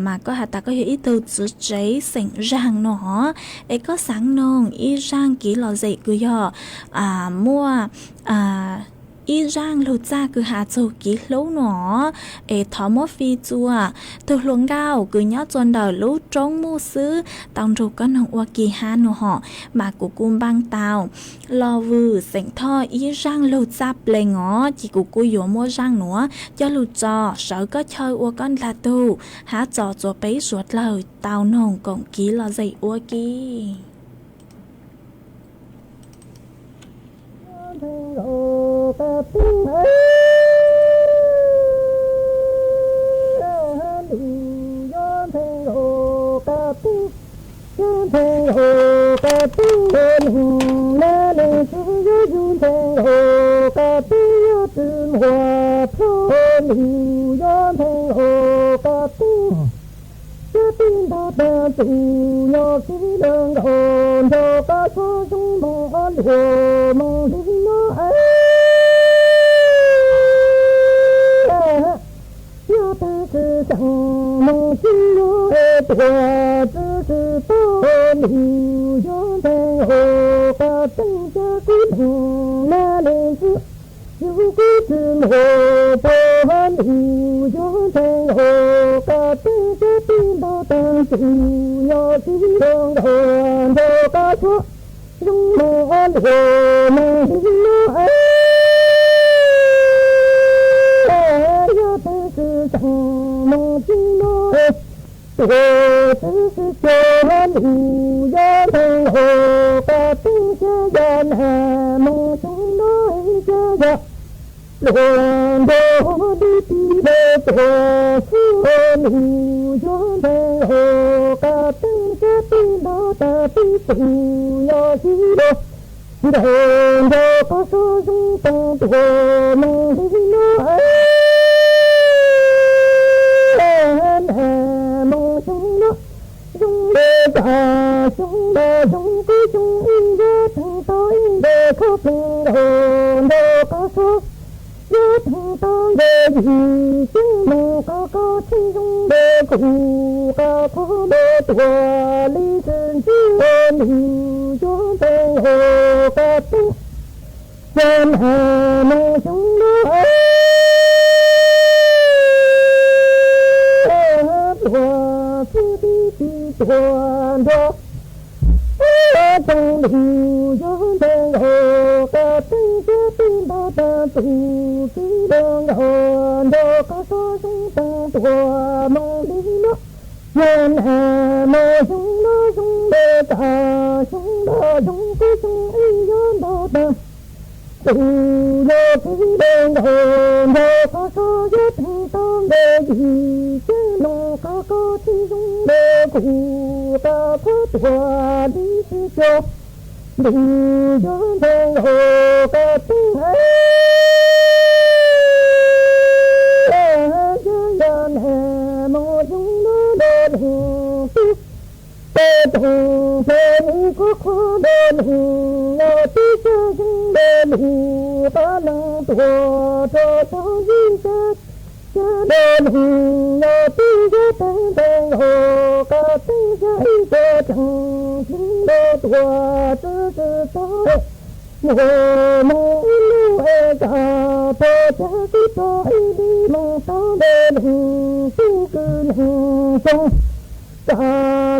mas koj has tas koj yog ib tug txiv tsev xeem Zaag no hov, es koj xaav noog ib zaaj kev lom zem kws yog muaj ib zaaj lug txaj kws has txug kev hlub no, es thov muab fij txuas tug hluas nkauj kws nyob txuas ntawm lub roob muj xwb tau nrug koj noog ua ke hab no hom, mas kuv kuj npaaj tau Los Vwm xeem Thoj ib zaaj lug txaj plees os, ces kuv kuj yuav muab zaaj nuav coj lug tso sawv koj chaw ua koj ndla tug hab tso txuas peb suav dlawg tau noog koom kev lom zem ua ke. teem moos xyoo no es tuaj txwv tsis tau lus yuav ntseeg hauv qab teeb caj kuv leej na leej xwb. Yug kuv tsis muaj puas lus yuav ntseeg hauv qab teeb caj tij nto tag tus nyob sib luag nkaus nrog qab suab zoo moos luag moos li no. Yog twb tsis xeem moos xyoo no, tuaj txwv tsis tau lus yuav ntseeg hauv qab teeb xya yam na moos xyoo no xya yam. Luag nrog dib tis npe tuaj xwb lus yuav ntseeg hauv qab teeb caj tij nto tag tib tus nyob sib luag nkaus nrog qab suab zoo toom tuaj moos li no. Na moos xyoo no zoo li cas xyoo no zoo kuj xyoo ib yog theej tau ib npe kho plees nkaus nrog qab suab. Yog theej tau npe yim ceeb moos qab koj tsis zoo npe kuv qab kho npe tuaj li tsis ntsib lus yuav ntseeg hauv qab teeb. Yog na moos xyoo no tuaj xwb tib tis tuaj nrog tsoom lus yuav ntseeg hauv qab teeb caj tij nto tag tus txwv luag nkaus nrog qab suab zoo toom tuaj moos li no. Yog na moos xyoo no zoo li cas xyoo no zoo kuj xyoo ib yog nto tag tus nyob sib luag nkaus nrog qab suab. Yog theej tau npe yim ceeb moos qab koj tsis zoo npe kuv qab kho tuaj li tsis tau lus yuav ntseeg hauv qab teeb. Yog yog na moos xyoo no nrog leej twg peb toom peb ib qhuab qhuab nrog leej yog tib xya xyoo nrog lus qab leej tuaj rau tau yim xya xya nrog leej yog tib yog teeb teeb hauv qab teeb xya ib co tseem txwv nrog tuaj txwv tsis tau muaj moos ib lub es cas puas cas kuj tau ib li moos tau npe leej tub kwv leej xyoo. Cas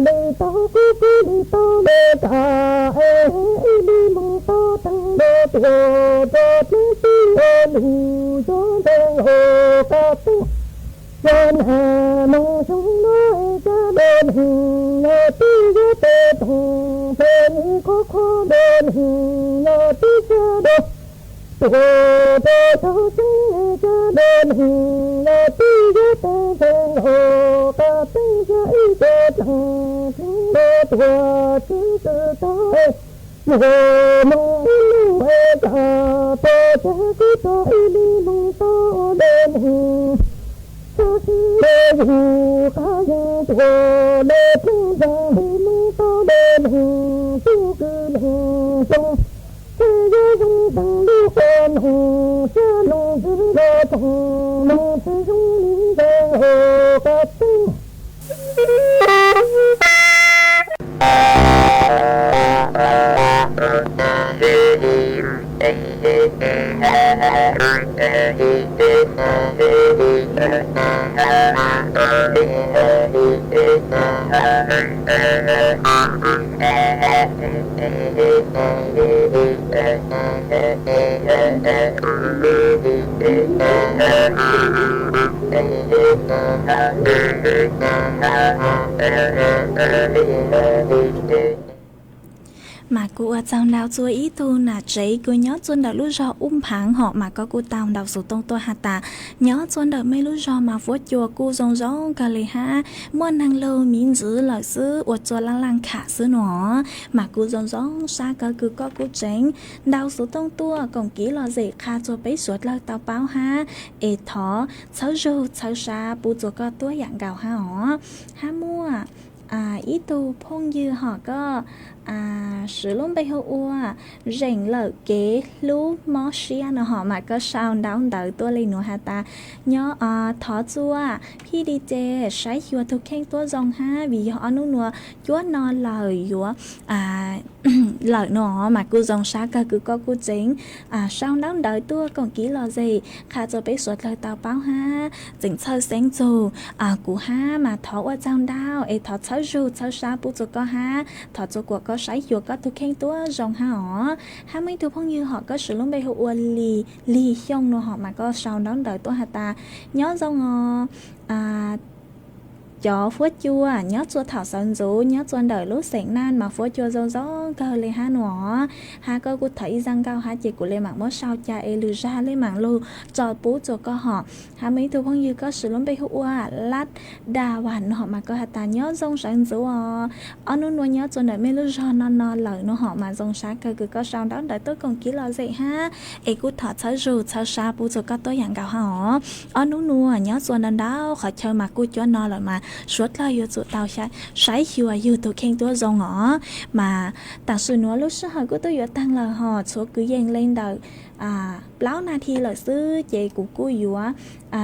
li tau kuj kuj li tau npe cas es ib li moos tau teeb npe tuaj rau tib tib lus yuav ntseeg hauv qab teeb. Yog na moos xyoo no es cas npe leej yog tib yog peb toom peb ib qhuab qhuab npe leej yog tib xya nrog tuaj rau tau xyoo es cas npe leej yog tib yog teeb teeb hauv qab teeb xya ib co tseem txwv nrog tuaj txwv tsis tau muaj moos ib lub es cas puas cas kuj tau ib li moos tau npe leej. Txog xwb le yus qab yeej tuaj le pheej ntseeg li moos tau npe leej tub kwv leej xyoo. Txawm yog zoo teev lub qhov noog sab noog ntxwv los tsoom noog tsis zoo li ntseeg hauv qab teeb. Mas kuj ua tsaug ntau txhua ib tug nam tsev kws nyob txhua ntawm lub zog Ub Phav hom, mas koj kuj tau ntaus xov tooj tuaj has tas nyob txhua ntawm mej lub zog mas fuab cua kuj zoo zoo kawg li hab, muaj neeg lug miv ntxwv lawm xwb ua txhua laaj laaj kham xwb no. Mas kuj zoo zoo sab kawg kws koj kuj tseem ntaus xov tooj tuaj koom kiv lom zem qha txhua peb suav dlawg tau paub hab, es thov txhawb zug txhawb sab pub txhua koj tuab yaam nkaus hab os. Hab muaj ib tug phooj ywg hom koj siv lub npe hu ua Zeem Lawm Kev Hlub Mob Siab no hom mas koj sau ntaub ntawv tuaj li nuav has tas nyob, thov txua phij di ces saib xyuas tug kheej tuab zoo hab vim yog ob nub nuav cuab no lawm yuav lawm no mas kuj zoo sab kawg kws koj kuj tseem sau ntaub ntawv tuaj koom kev lom zem qha rua peb suav dlawg tau paub hab tseem txhawj xeeb txug kuv hab mas thov ua tsaug ntau es thov txhawb zug txhawb sab pub rua koj hab thov rua kuas koj saib xyuas koj tug kheej tuab zoo hab os. Hab muaj ib tug phooj ywg hom koj siv lub npe hu ua Lig Xyooj no hom mas koj sau ntaub ntawv tuaj has tas nyob zoo os, cov fuab cua nyob rua thaum sawv ntxuv nyob rua ntawm lub xeem Naj mas fuab cua zoo zoo kawg li hab no os. Hab koj kuj thov ib zaj nkauj hab ces kuv le maam muab sau ca es lwm zag le maam lug tso pub rua koj hom. Hab muaj ib tug phooj ywg koj siv lub npe hu ua Lab Da Vam no hom mas koj has tas nyob zoo sawv ntxuv os, ob nub nuav nyob rua ntawm mej lub zog no no lawm no hom mas zoo sab kawg kws koj sau ntaub ntawv tuaj koom kev lom zem hab es kuj thov txhawb zug txhawb sab pub rua koj tuab yaam nkaus hab os. Ob nub nuav nyob rua ntau ntau qhov chaw mas kuj cuab no lawm mas suav dlawg yuav tsum tau saib xyuas yug tug kheej tuab zoo os. Mas tam sim nuav lub sij hawm kuj tuaj yuav taag lawm hos tshuav kwv yees le ntawm plaub nas this lawm xwb ces kuv kuj yuav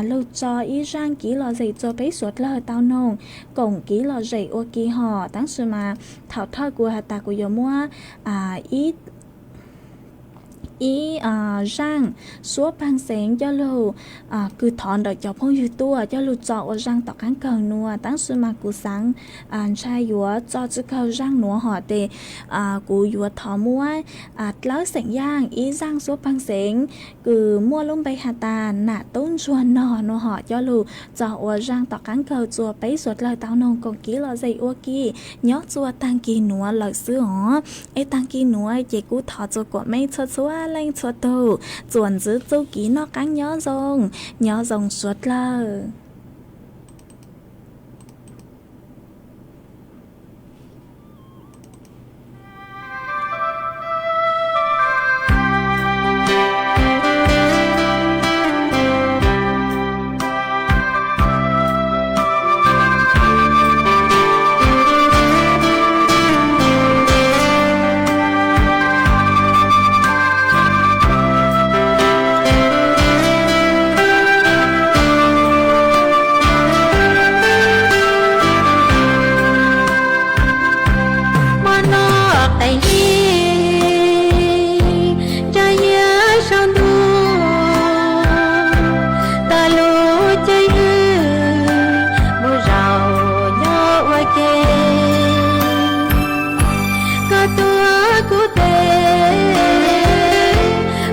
lug tso ib zaaj kev lom zem rua peb suav dlawg tau noog koom kev lom zem ua ke hos. Tab sis mas thaum thawj kuv has tas kuv yuav muab ib zaaj suab paag xeev coj lug kws thov ntawm cov phooj ywg tuaj coj lug tso ua zaaj tom qaab kawg nuav, tab sis mas kuv xaav ntshai yuav tso tsi kawg zaaj nuav hos tes kuv yuav thov muab dlawb xeem Yaaj ib zaaj suab paag xeev kws muaj lub npe has tas Nam Tub Ntsuag Nog nuav hom coj lug tso ua zaaj tom qaab kawg rua peb suav dlawg tau noog koom kev lom zem ua ke nyob rua taag kis nuav lawm xwb os. Es taag kis nuav ces kuv thov rua kuas mej txhua txhua leej txhua tug txuas ntxiv txuj kev noj qaab nyob zoo, nyob zoo suav dlawg. Muaj noj qe hli ntsag yias saum ntuj, tas lub caij nyoog mus zaum nyob ua ke. Koj tuav kuv tes,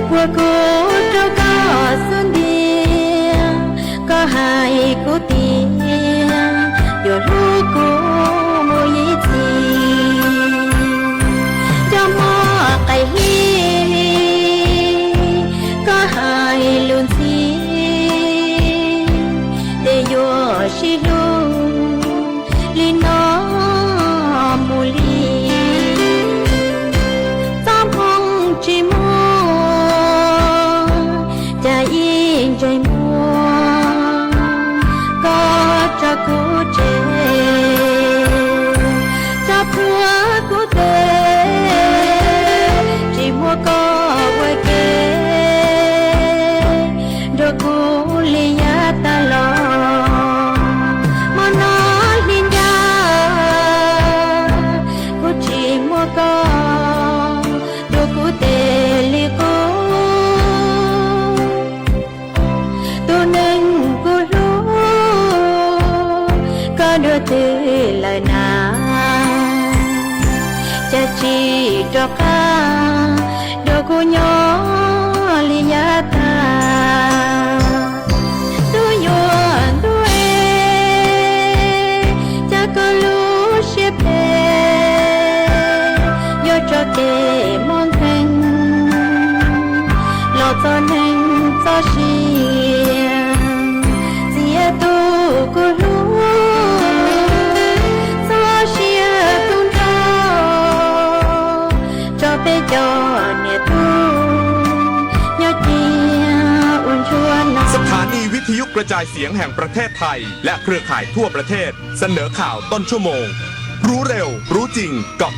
puag kuv rau koj xub ntiag, koj hais kuv tias yuav hlub kuv mus ib txhis. Cov muaj qe hli, koj hais lus ntxhi, tes yuav sib hlub li no mus li. Txoj hmoo tsis muaj, cas ib ntsais muag koj tso kuv tseg. Tso plhuav kuv tes, tsis muaj koj ua ke nrug kuv li yav tag los. Hmo no hli ncaj, kuv tsis muaj koj nrug kuv tes li qub. Tus neeg kuv hlub, koj dua twg lawm na? Cas tsis rov qab nrug kuv nyob li yav tag? Ntuj yuav ntuj es, cas koj lub siab phem yuav tso kev mob nkeeg los txog neeg txoj sia. Txiav tus kuv hlub txoj sia tu nrho rau peb cov niam tub nyob kiag ua ntsuag no. สถานีวิทยุกระจายเสียงแห่งประเทศไทย และเครือข่ายทั่วประเทศ เสนอข่าวต้นชั่วโมง Rub rawv, rub team kom